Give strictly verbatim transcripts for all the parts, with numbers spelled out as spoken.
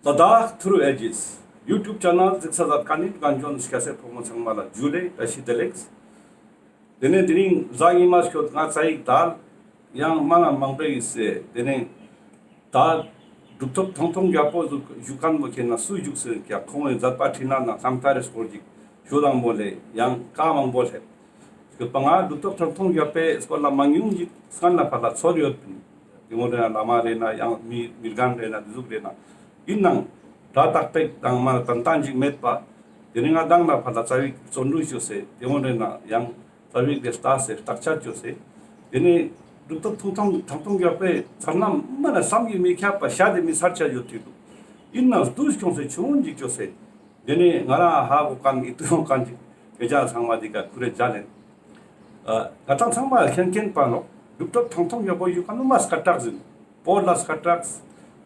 ལ་དྭགས་ཐུརུ་ཨེ་ཇིས་ཡུ་ཊུབ་ཆེ་ནལ་གཟིགས་ས་མཛད་མཁན་ནི་རྒན་གཞོན་སྐྱ་སེར་ཕོ་མོ་ཚང་མ་ལ་ཇུ་ལེ་བཀྲ་ཤིས་བདེ་ལེགས། དེ་ནས་དེ་རིང་གཟའ་ཉི་མ་སྐྱོད་ང་ཙ་ཡིག་དལ་ཡང་མ་ན་མང་པོ་ཡིན་སེ། དེ་ནས་ད་གྲུབ་ཐོབ་ཐང་སྟོང་རྒྱལ་པོ་བཞུགས་མཁན་པོ་ཁེ་ན་སུ་བཞུགས་སེ་ཀྱང་ཁོང་ངི་མཛད་པ་ཁྲིད་ན་ན་རྣམ་ཐར་རི་སྐོར་ཅིག་ཞུ་དང་མོ་ལེ། ཡང་ཀ་མང་པོ་ལེ། སྐྱོད་པ་ང་གྲུབ་ཐོབ་ཐང་སྟོང་རྒྱལ་པོའི་སྐོར་ལ་མང་ཉུང་ཅིག་སྔན་ལ་ཕར་ལ་ཚོར་ཡོད་པིན། དེ་ངོ་རེ་ན་བླ་མ་རེ་ན་ཡང་མི་མི་རྒན་རེ་ན་དེ་ཟུག་རེ་ན། ཡིན་ནང་སྒྲ་དག་པོ་དང་མ་ཏན་ཏན་ཅིག་མེད་པ། དེ་ནི་ང་མདང་ལ་ཕར་ལ་ཙ་པིག་བརྩོན་འགྲུས་ཅོས་སེ་དེ་ངོ་རེ་ན་ཡང་ཙ་པིག་དེ་ལྟ་སེ་བརྟག་དཔྱད་ཅོས་སེ། དེ་ནི་གྲུབ་ཐོབ་ཐང་སྟོང་ཐང་སྟོང་རྒྱལ་པོའི་མཚན་ལམ་མ་ན་བསམ་གྱིས་མི་ཁྱབ་པ་ཤ་དེ་མི་ཚར་ཆ་ཡོད་དེ་འདུག་ཡིན་ནང་བསྡུས་ཁྱོངས་སེ་ཆུང་ངུན་ཅིག་ཅོས་སེ། དེ་ནི་ང་རང་ཧ་གོ་མཁན་ཡིད་དུ་འོང་མཁན་ཅིག་སྐད་ཆ་ཚང་མ་དེ་ཀ་ཁུ་རེ་ཇལ་ལེན། ཨ་ང་ཏང་ཚང་མ་མཁྱེན་མཁྱེན་པ་ནོག་གྲུབ་ཐོབ་ཐང་སྟོང་རྒྱལ་པོ་བཞུགས་མཁན་ནི་མ་སྐད་གྲགས་ཟིན། བོད་ལ་སྐད་གྲགས།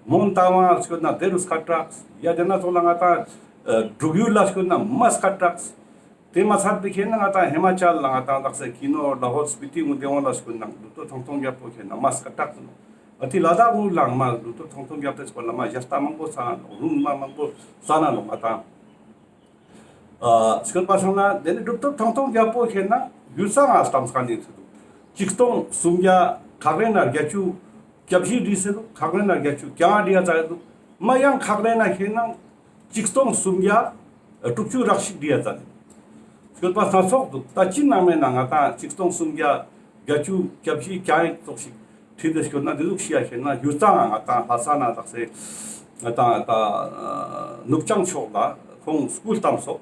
མོན་རྟ་དབང་སྐྱོད་ན་དེ་རུ་སྐད་གྲགས། ཡ་དེ་ན་ཚོགས་ལ་ང་ཏང་ཨ་འབྲུག་ཡུལ་ལ་སྐྱོད་ན་མ་སྐད་གྲགས། དེ་མ་ཚད་པའི་ཁེ་ན་ང་ཏང་ཧི་མ་ཅལ་ལ་ང་ཏང་དག་ས་ཀི་ནོར་ལ་ཧོར་སྤི་ཏི་ངུ་དེ་འོང་ལ་སྐྱོད་ན་གྲུབ་ཐོབ་ཐང་སྟོང་རྒྱལ་པོ་ཁེ་ན་མ་སྐད་གྲགས་ཟིན་ནོག་ཨ་ཏི་ལ་དྭགས་ངུ་ལ་མ་གྲུབ་ཐོབ་ཐང་སྟོང་རྒྱལ་པོའི་སྐོར་ལ་མ་ཞལ་ལྟ་མང་པོ་ས་ན་ནོག་རུང་མ་མང་པོ་ས་ན་ནོག་ང་ཏང་། ཨ་སྐྱོད་པ་སང་ན་དེ་ནི་གྲུབ་ཐོབ་ཐང་སྟོང་རྒྱལ་པོ་ཁེ་ན་ཡུལ་ས་ང་ལྟམས་མཁན་ཡིན་ཚུལ་འདུག་ཆིག་སྟོང་སུམ་བརྒྱ་ཁག་རེ་ན་བརྒྱད་ཅུ་གྱ་བཞི་བྲིས་སེ་འདུག་ཁག་རེ་ན་བརྒྱད་ཅུ་གྱ་ལྔ་བྲིས་ཡ་ཙ་ཡ་འདུག་མ་ཡང་ཁག་རེ་ན་ཁེ་ན་ཆིག་སྟོང་སུམ་བརྒྱ་དྲུག་ཅུ་རེ་ཞིག་བྲིས་ཡ་ཙ་ཡ་འདུག་སྐྱོད་པ་སྣ་ཚོགས་འདུག་ད་ཅི་ནང་མེད་ན་ང་ཏང་ཆིག་སྟོང་སུམ་བརྒྱ་བརྒྱད་ཅུ་གྱ་བཞི་གྱ་ཡི་ཙོགས་ཤིག་ཁྲིད་དེ་སྐྱོད་ན་དེ་ཟུག་ཤིག་ཡ་ཁེ་ན་ཡུལ་ཙང་ང་ཏང་ལྷ་ས་ན་དག་སེ་ང་ཏང་ད་ནུབ་བྱང་ཕྱོགས་ལ་ཁོང་སྐུ་ལྟམས་སོག་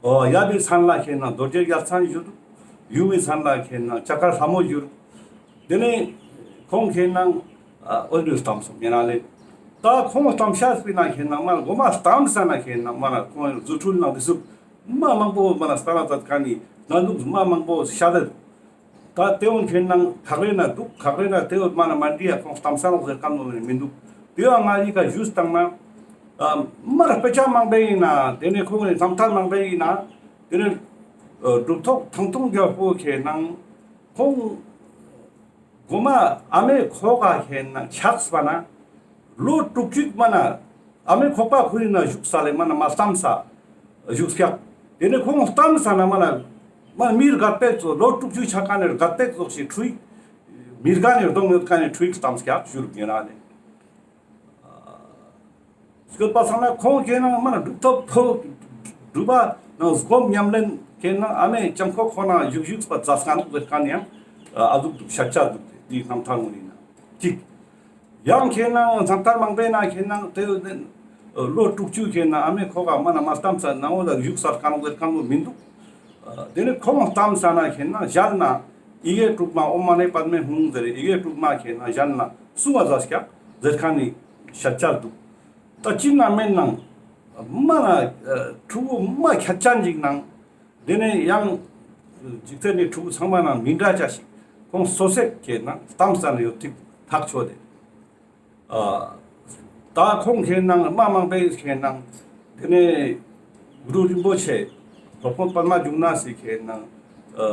ཨོ་ཡ་བི་མཚན་ལ་ཁེ་ན་རྡོ་རྗེ་རྒྱལ་མཚན་བཞུགས། ཡུལ་བི་མཚན་ལ་ཁེ་ན་ལྕགས་མཁར་ལྷ་མོ་བཞུགས། དེ་ནས་ཁོང་ཁེ་ན་ཨ་འོད་རིས་ལྟམས་སོག་ཡིན་ན་ལེ། ད་ཁོང་ལྟམས་ཤ་སྤི་ན་ཁེ་ན་མ་གོ་མ་ལྟམས་ས་ན་ཁེ་ན་མ་ན་ཁོང་རྫུ་འཕྲུལ་ནང་དེ་ཟུག་མ་མང་པོ་མ་ན་སྟ་ན་ཙད་ཁ་ནི་ན་ནུག་མ་མང་པོ་ཤ་དེ། ད་དེ་འོན་ཁེ་ན་ཁག་རེ་ན་འདུག་ཁག་རེ་ན་དེ་འོན་མ་ན་མ་འདི་ཡ་ཁོང་ལྟམས་ས་ནོག་ཟེར་ཁན་ནོ་མི་འདུག་དེ་ཡང་ང་ཡི་ཀ་ཞུས་བཏང་ན་ཨ་མར་དཔེ་ཆ་མང་པོ་ཡིན་ན་དེ་ནས་ཁོང་གི་རྣམ་ཐར་མང་པོ་ཡིན་ན་དེ་ནས་ཨ་གྲུབ་ཐོབ་ཐང་སྟོང་རྒྱལ་པོ་ཁེ་ན་ཁོང་གོ་མ་ཨ་མའི་ཁོག་ག་ཁེ་ན་ཆགས་པ་ན་ལོ་དྲུག་ཅུ་མ་ན་ཨ་མའི་ཁོག་པ་ཁུར་ན་བཞུགས་ས་ལེ་མ་ན་མ་ལྟམས་ས་བཞུགས་སྐྱག་དེ་ནས་ཁོང་ལྟམས་ས་ན་མ་ན་མ་མི་རྒད་པོ་ཙོགས་ལོ་དྲུག་ཅུ་ཆ་ཀ་ནས་རྒད་པོ་ཙོགས་ཤིག་ཁྲུས་མི་རྒན་ནས་གདོང་ཡོད་ཀ་ནས་ཁྲུས་ལྟམས་སྐྱག་ཞུ་རུག་ཡིན་ན་ལེ། སྐྱོད་པ་སང་ན་ཁོང་ཁེ་ན་མ་ན་གྲུབ་ཐོབ་ཕོ་གྲུབ་པ་ནང་སྒོམ་ཉམས་ལེན་ཁེ་ན་ཨ་མའི་ལྕམ་ཁོག་ཁོ་ན་བཞུགས་བཞུགས་པ་ཛ་སང་ནོག་ཟེར་ཁན་ཡང་ཨ་ཟུག་འདུག་ཤ་ཆ་འདུག་དེའི་རྣམ་ཐར་ངོ་ཡིན་ན་གཅིག་ཡང་ཁེ་ན་རྣམ་ཐར་མང་པོའི་ནང་ཁེ་ན་དེ་ལོ་དྲུག་ཅུ་ཁེ་ན་ཨ་མའི་ཁོག་ག་མ་ན་མ་ལྟམས་ས་ནང་འོ་ལ་བཞུགས་ས་ཀ་ནོག་ཟེར་ཁན་བོ་མི་འདུག་དེ་ནས་ཁོང་ལྟམས་ས་ན་ཁེ་ན་ཞལ་ན་ཡི་གེ་དྲུག་མ་ཨོཾ་མ་ཎི་པདྨེ་ཧཱུྃ་ཟེར་ཡི་གེ་དྲུག་མ་ཁེ་ན་ཞལ་ན་གསུང་བ་ཛ་སྐྱག་ཟེར་ཁན་ནི་ཤ་ཆ་འདུག་ད་ཅི་ན་མེད་ནང་མ་ན་ཕྲུ་གུ་མ་ཁྱད་ཅན་ཅིག་ནང་དེ་ནས་ཡང་འཇིག་རྟེན་ནི་ཕྲུ་གུ་ཚང་མ་ནང་མི་འདྲ་ཅག་ཞིག་ཁོང་སོ་སོའི་ཁེ་ན་ལྟམས་ས་ན་ཡོད་ཐིག་ཐག་ཆོད་དེ། ཨ་ད་ཁོང་ཁེ་ནང་མ་མང་པོའི་ཁེ་ནང་དེ་ནས་གུ་རུ་རིན་པོ་ཆེ་སློབ་དཔོན་པདྨ་འབྱུང་གནས་སི་ཁེ་ནང་ཨ་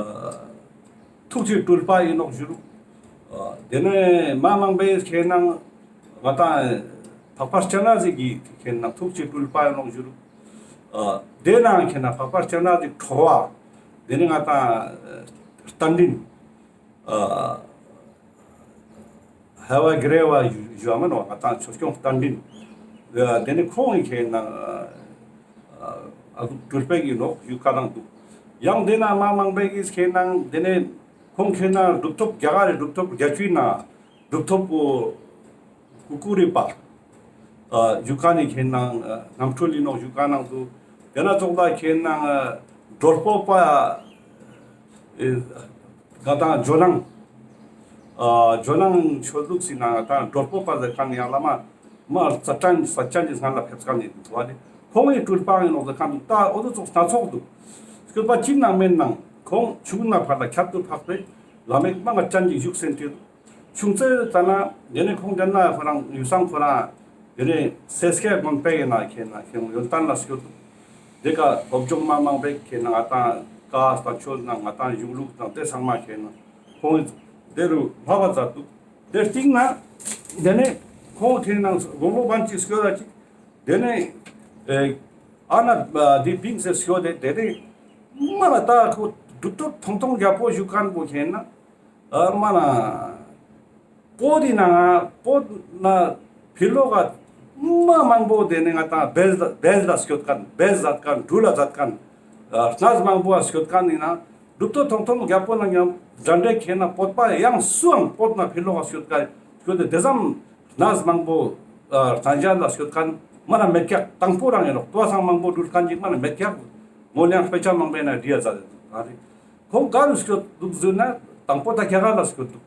ཐུགས་ཀྱི་སྤྲུལ་པ་ཡིན་ནོག་ཞུ་རུག་ཨ་དེ་ནས་མ་མང་པོའི་ཁེ་ནང་ང་ཏང་འཕགས་པ་སྤྱན་རས་གཟིགས་ཀྱི་ཁེ་ནང་ཐུགས་ཀྱི་སྤྲུལ་པ་ཡིན་ནོག་ཞུ་རུག་ཨ་དེ་ནང་ཁེ་ནང་འཕགས་པ་སྤྱན་རས་གཟིགས་ཁྲོ་བོ་དེ་ནས་ང་ཏང་རྟ་མགྲིན་ཨ་ཧ་བ་གི་རེ་བ་ཞུ་བ་མ་ནོག་ང་ཏང་ཆོས་སྐྱོང་རྟ་མགྲིན། ཨ་དེ་ནས་ཁོང་གི་ཁེ་ནང་ཨ་ཨ་སྤྲུལ་པའི་གི་ནོག་ཞུ་ཁ་ནང་འདུག་ཡང་དེ་ན་མ་མང་པོའི་གི་ཁེ་ནང་དེ་ནས་ཁོང་ཁེ་ནང་གྲུབ་ཐོབ་རྒྱ་གར་རི་གྲུབ་ཐོབ་རྒྱ་ཆུའི་ནང་གྲུབ་ཐོབ་པོ་ཀུ་ཀུ་རི་པ་ཨ་ཞུ་ཁན་ནི་ཁེ་ནང་ཨ་རྣམ་འཕྲུལ་ཡིན་ནོག་ཞུ་ཁ་ནང་འདུག་དེ་ན་ཙོགས་ལ་ཁེ་ནང་ཨ་གྲོལ་པོ་པ་ཨེ་ང་ཏང་ཇོ་ནང་ཨ་ཇོ་ནང་ཆོས་ལུགས་སི་ནང་ང་ཏང་གྲོལ་པོ་པ་ཟེར་ཁན་ཡང་བླ་མ་མ་རྩ་ཅན་ས་ཅན་གྱི་སྔན་ལ་ཕེབས་ཁན་ནི་འདུག་བ་ལེ། ཁོང་ངི་སྤྲུལ་པ་ཡིན་ནོག་ཟེར་ཁན་འདུག་ད་འོ་དོ་ཙོགས་སྣ་ཚོགས་འདུག་སྐྱོད་པ་ཅི་ན་མེད་ནང་ཁོང་ཆུང་ན་ཕར་ལ་ཁྱད་དུ་འཕགས་པའི་བླ་མེད་མ་ང་ཅན་གྱི་བཞུགས་སེ་འདུག་ཆུང་ཙེ་ཙ་ན་དེ་ནས་ཁོང་དེ་ན་ཁོ་རང་ཡུལ་སང་ཁོ་རང་དེ་ནས་སེ་སྐད་དགོན་པའི་ནང་ཁེ་ན་ཁེ་ཡོན་ཏན་ལ་སྐྱོད་འདུག་དེ་ཀ་སློབ་སྦྱོང་མ་མང་པོའི་ཁེ་ན་ང་ཏང་བཀའ་དང་ཆོས་དང་ང་ཏང་གཞུང་ལུགས་དང་དེ་ཚང་མ་ཁེ་ན་ཁོང་དེ་རུ་ལྷབ་པ་མཛད་འདུག་དེ་སྟིང་ན་དེ་ནས་ཁོང་ཁེ་ན་དགུང་ལོ་བན་ཅིག་སྐྱོད་ད་ཅིག་དེ་ནས་ཨ་ན་འདི་བིང་སེ་སྐྱོད་དེ་དེ་ནས་མ་ན་ད་ཁོ་གྲུབ་ཐོབ་ཐོང་ཐོང་རྒྱལ་པོ་བཞུགས་མཁན་པོ་ཁེན་ན་ཨ་མ་ན་པོ་དི་ན་ང་པོ་ན་ཕི་ལོག་ག་མ་མང་པོ་དེ་ནས་ང་ཏང་བེལ་བེལ་ལ་སྐྱོད་མཁན་བེལ་ཟ་མཁན་འབྲུ་ལ་ཟ་མཁན་ཨ་གནས་མང་པོ་ཨ་སྐྱོད་མཁན་ཡིན་ན་གྲུབ་ཐོབ་ཐོང་ཐོང་རྒྱལ་པོ་ན་ཡང་འདྲ་འདྲ་ཁེན་ན་བོད་པ་ཡང་སུའང་བོད་ན་ཕི་ལོག་ག་སྐྱོད་མཁན་སྐྱོད་དེ་དེ་ཙམ་གནས་མང་པོ་ཨ་གནས་མཇལ་ལ་སྐྱོད་མཁན་མ་ན་མེད་ཀྱག། དང་པོ་རང་ཡིན་ནོག། ཏོ་སང་མང་པོ་འགྲུལ་མཁན་ཅིག་མ་ན་མེད་ཀྱག། མོ་ལ་ཡང་དཔེ་ཆ་མང་པོ་ན་བྲིས་ཡ་ཛད་དེ་འདུག། ཨ་རེ་ཁོང་ག་རུ་སྐྱོད་འདུག་ཟེར་ན་དང་པོ་ད་རྒྱ་གར་ལ་སྐྱོད་འདུག།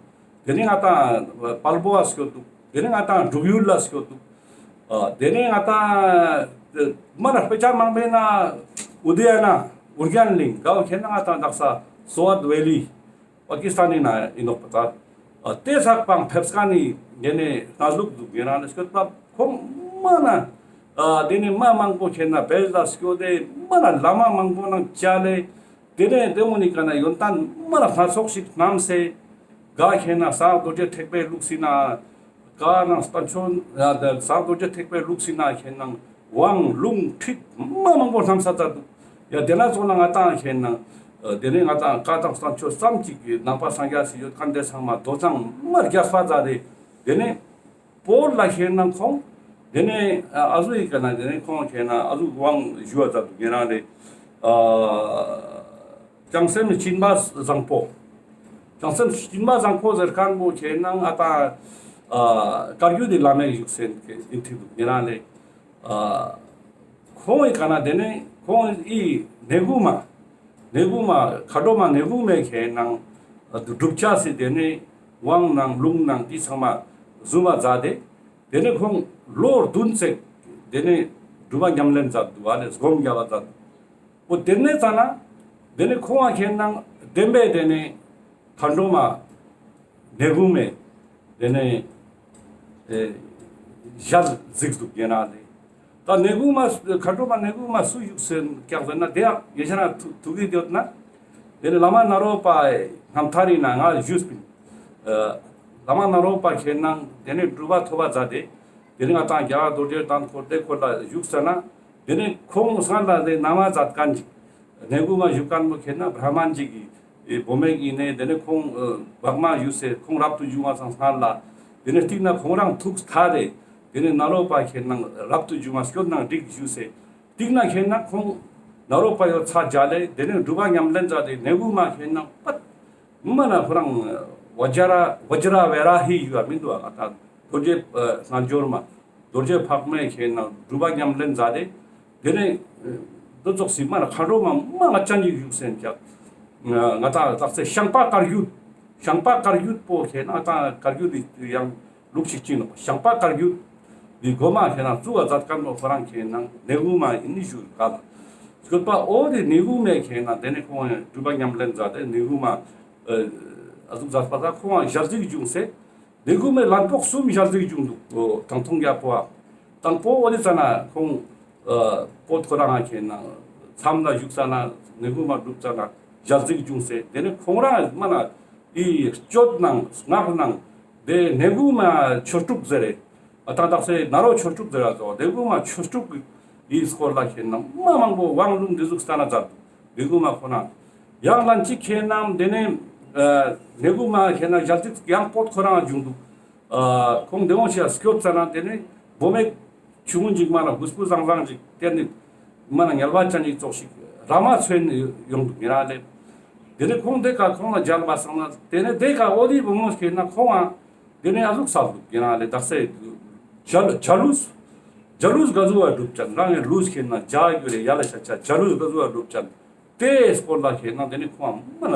དེ་ནས་ང་ཏང་དཔལ་པོ་ལ་སྐྱོད་འདུག། དེ་ནས་ང་ཏང་འབྲུག་ཡུལ་ལ་སྐྱོད་འདུག། ཨ་དེ་ནས་ང་ཏང་མ་ན་དཔེ་ཆ་མང་པོ་ན་ཨུ་དེ་ཡ་ན་ཨུར་རྒྱན་གླིང་ག་བོ་ཁེན་ན་ང་ཏང་དག་ས་སོ་ཝད་ཝེ་ལི་པ་ཀི་སི་ཐན་ནི་ན་ཡིན་ནོག་པ་ད། ཨ་དེ་ཚག་པང་ཕེབས་མཁན་ནི་དེ་ནས་གནས་ལུགས་འདུག། ཡིན་ན་ནི་སྐྱོད་པ་ཁོང་མ་ན་ཨ་དེ་ནས་མ་མང་པོ་ཁེན་ན་བེལ་ལ་སྐྱོད་དེ་མ་ན་བླ་མ་མང་པོ་ནང་བཅར་ལེ། དེ་ནས་དེ་མོ་ནི་ཀ་ན་ཡོན་ཏན་མ་ན་སྣ་ཚོགས་ཤིག་བསྣམས་སེ་ག་ཁེན་ན་གསང་རྡོ་རྗེ་ཐེག་པའི་ལུགས་སི་ན་ག་ནང་བསྟན་ཆོས་ཡ་དེ་གསང་རྡོ་རྗེ་ཐེག་པའི་ལུགས་སི་ན་ཁེན་ན་དབང་ལུང་ཁྲིད་མ་མང་པོ་བསྣམས་ས་ཙ་འདུག། ཡ་དེ་ན་ཚོགས་ན་ང་ཏང་ཁེན་ན་དེ་ནས་ང་ཏང་བཀའ་དང་བསྟན་བཅོས་ཙམ་ཅིག་གི་ནང་པ་སངས་རྒྱས་སི་ཡོད་མཁན་དེ་ཚང་མ་རྡོ་གཙང་མ་རྒྱས་པ་ཙ་རེ། དེ་ནས་བོད་ལ་ཁེན་ན་ཁོང་དེ་ནས་ཨ་ཟུག་ཡི་ཀ་ན་དེ་ནས་ཁོང་ཁེན་ན་ཨ་ཟུག་དབང་ཞུ་བ་ཙ་འདུག། ཉེ་རང་རེ་ཨ་བྱང་སེམས་སྦྱིན་པ་བཟང་པོ། བྱང་སེམས་སྦྱིན་པ་བཟང་པོ་ཟེར་མཁན་པོ་ཁེན་ན་ང་ཏང་ཨ་བཀའ་བརྒྱུད་དི་བླ་མའི་བཞུགས་སེ་ཡིན་ཐིག་འདུག། ཉེ་རང་རེ་ཨ་ཁོང་ངི་ཀ་ན་དེ་ནས་ཁོང་ངི་ནེ་གུ་མ་ནེ་གུ་མ་མཁའ་འགྲོ་མ་ནེ་གུ་མའི་ཁེན་ན་སྒྲུབ་བྱ་སི་དེ་ནས་དབང་ནང་ལུང་ནང་དེ་ཚང་མ་བཟུང་བ་མཛད་དེ། དེ་ནས་ཁོང་ལོ་བདུན་ཙམ་དེ་ནས་སྒྲུབ་པ་ཉམས་ལེན་མཛད་འདུག། ཨ་ནི་སྒོམ་རྒྱབ་པ་མཛད་འདུག། འོ་དེ་ནས་ཙ་ན་དེ་ནས་ཁོང་ང་ཁེན་ན་བདེན་པའི་དེ་ནས་མཁའ་འགྲོ་མ་ནེ་གུ་མའི་དེ་ནས་ཨེ་ཞལ་གཟིགས་འདུག། ཡིན་ན་ལེ། ད་ནེ་གུ་མ་མཁའ་འགྲོ་མ་ནེ་གུ་མ་སུ་བཞུགས་སེ་ཀྱག་ཟེར་ན་དེ་ཡང་ཡེ་ཤ་ན་ཐུག་ཐུག་གི་ཡོད་ན། དེ་ནས་བླ་མ་ནཱ་རོ་པའི་རྣམ་ཐར་ཡིན་ན་ང་ཞུས་པིན། ཨ་བླ་མ་ནཱ་རོ་པ་ཁེན་ན་དེ་ནས་སྒྲུབ་པ་ཐོབ་པ་མཛད་དེ། དེ་ནས་ང་ཏང་རྒྱ་གར་རྡོ་རྗེ་གདན་འཁོར་དེ་འཁོར་ལ་བཞུགས་ས་ན། དེ་ནས་ཁོང་སྔར་ལ་དེ་ན་མ་མཛད་མཁན་ཅིག། ནེ་གུ་མ་བཞུགས་མཁན་པོ་ཁེན་ན་བྷྲ་མན་ཅིག་གི་བུད་མེད་ཡིན་ནས་དེ་ནས་ཁོང་བག་མ་ཞུས་སེ་ཁོང་རབ་ཏུ་བྱུང་བ་སང་སྔར་ལ། དེ་ནས་ཐིག་ན་ཁོང་རང་ཐུགས་ཐད་དེ། དེ་ནས་ནཱ་རོ་པ་ཁེན་ན་རབ་ཏུ་བྱུང་བ་སྐྱོད་ན་འགྲིག་ཞུས་སེ། ཐིག་ན་ཁེན་ན་ཁོང་ནཱ་རོ་པ་ཡོད་ཚ་མཇལ་ལེ་དེ་ནས་སྒྲུབ་པ་ཉམས་ལེན་མཛད་དེ་ནེ་གུ་མ་ཁེན་ན་པད་མ་ན་ཁོ་རང་བཛྲ་བཛྲ་བེ་ར་ཧི་ཞུ་བ་མི་འདུག་ག། ད་རྡོ་རྗེ་རྣལ་འབྱོར་མ་རྡོ་རྗེ་འཕགས་མའི་ཁེན་ན་སྒྲུབ་པ་ཉམས་ལེན་མཛད་དེ། དེ་ནས་འདི་ཙོགས་སི་མ་ན་མཁའ་འགྲོ་མ་མ་ང་ཅན་ཅིག་བཞུགས་སེ་ཀྱག། ང་ཏང་དག་ས་ཤངས་པ་བཀའ་བརྒྱུད། ཤངས་པ་བཀའ་བརྒྱུད་པོ་ཁེན་ན་ང་ཏང་བཀའ་བརྒྱུད་དི་ཡང་ལུགས་ཤིག་ཅིག་ནོག། ཤངས་པ་བཀའ་བརྒྱུད་དི་མགོ་མ་ཁེན་ན་གཙོ་བོ་མཛད་མཁན་པོ་ཁོ་རང་ཁེན་ན་ནེ་གུ་མ་ཡིན་ནི་ཞུ་ག་ལ། སྐྱོད་པ་འོ་དེ་ནེ་གུ་མའི་ཁེན་ན་དེ་ནས་ཁོང་སྒྲུབ་པ་ཉམས་ལེན་མཛད་དེ་ནེ་གུ་མ་ཨ་ཟུག་མཛད་པ་ད་ཁོང་ཞལ་གཟིགས་བྱུང་སེ། ནེ་གུ་མའི་ལན་ཕོག་གསུམ་ཞལ་གཟིགས་བྱུང་འདུག། ཐང་ཐོང་རྒྱལ་པོ་ཨ། དང་པོ་འོ་དེ་ཙ་ན་ཁོང་ཨ་བོད་ཁོ་རང་ཁེན་ན་མཚམས་ལ་བཞུགས་ཙ་ན་ནེ་གུ་མ་སྒྲུབ་ཙ་ན་ཞལ་གཟིགས་བྱུང་སེ་དེ་ནས་ཁོང་རང་མ་ན་ཨི་སྤྱོད་ནང་སྔགས་ནང་དེ་ནེ་གུ་མ་ཆོས་དྲུག་ཟེར་རེ། ཨ་ད་དག་ས་ནཱ་རོ་ཆོས་དྲུག་ཟེར་ར་ཙོགས་ནེ་གུ་མ་ཆོས་དྲུག་གི་སྐོར་ལ་ཁེན་ན་མ་མང་པོ་དབང་ལུང་འདི་ཟུག་སྟན་ན་མཛད་འདུག། ནེ་གུ་མ་ཁོ་ན། ཡང་ལན་ཅིག་ཁེན་ན་དེ་ནས་ཨ་ནེ་གུ་མ་ཁེན་ན་ཞལ་གཟིགས་ཡང་བོད་ཁོ་རང་བྱུང་འདུག། ཨ་ཁོང་དེ་འོང་ཞིག་སྐྱོད་ཙ་ན་དེ་ནས་བུད་མེད་ཆུང་ངུ་ཅིག་མ་ན་གུས་པོ་བཟང་བཟང་ཅིག་དེ་ནས་མ་ན་ངལ་བ་ཅན་ཅིག་ཙོགས་ཤིག་ར་མ་ཚོན་ཡོང་འདུག། ཡིན་ན་ལེ། དེ་ནས་ཁོང་དེ་ཀ་ཁོང་ལ་མཇལ་བ་སང་ན་དེ་ནས་དེ་ཀ་འོ་དེ་བུ་མོ་ཁེན་ན་ཁོང་ཨ་དེ་ནས་ཨ་ཟུག་སལ་འདུག། ཡིན་ན་ལེ་དག་ས་ཇ་ཇ་ལུས་ཇ་ལུས་ག་ཟུག་བ་སྒྲུབ་ཅན་རང་ངི་ལུས་ཁེན་ན་ཇ་གྱུར་རེ་ཡ་ལ་ཆ་ཆ་ཇ་ལུས་ག་ཟུག་བ་སྒྲུབ་ཅན། དེའི་སྐོར་ལ་ཁེན་ན་དེ་ནས་ཁོང་མ་ན་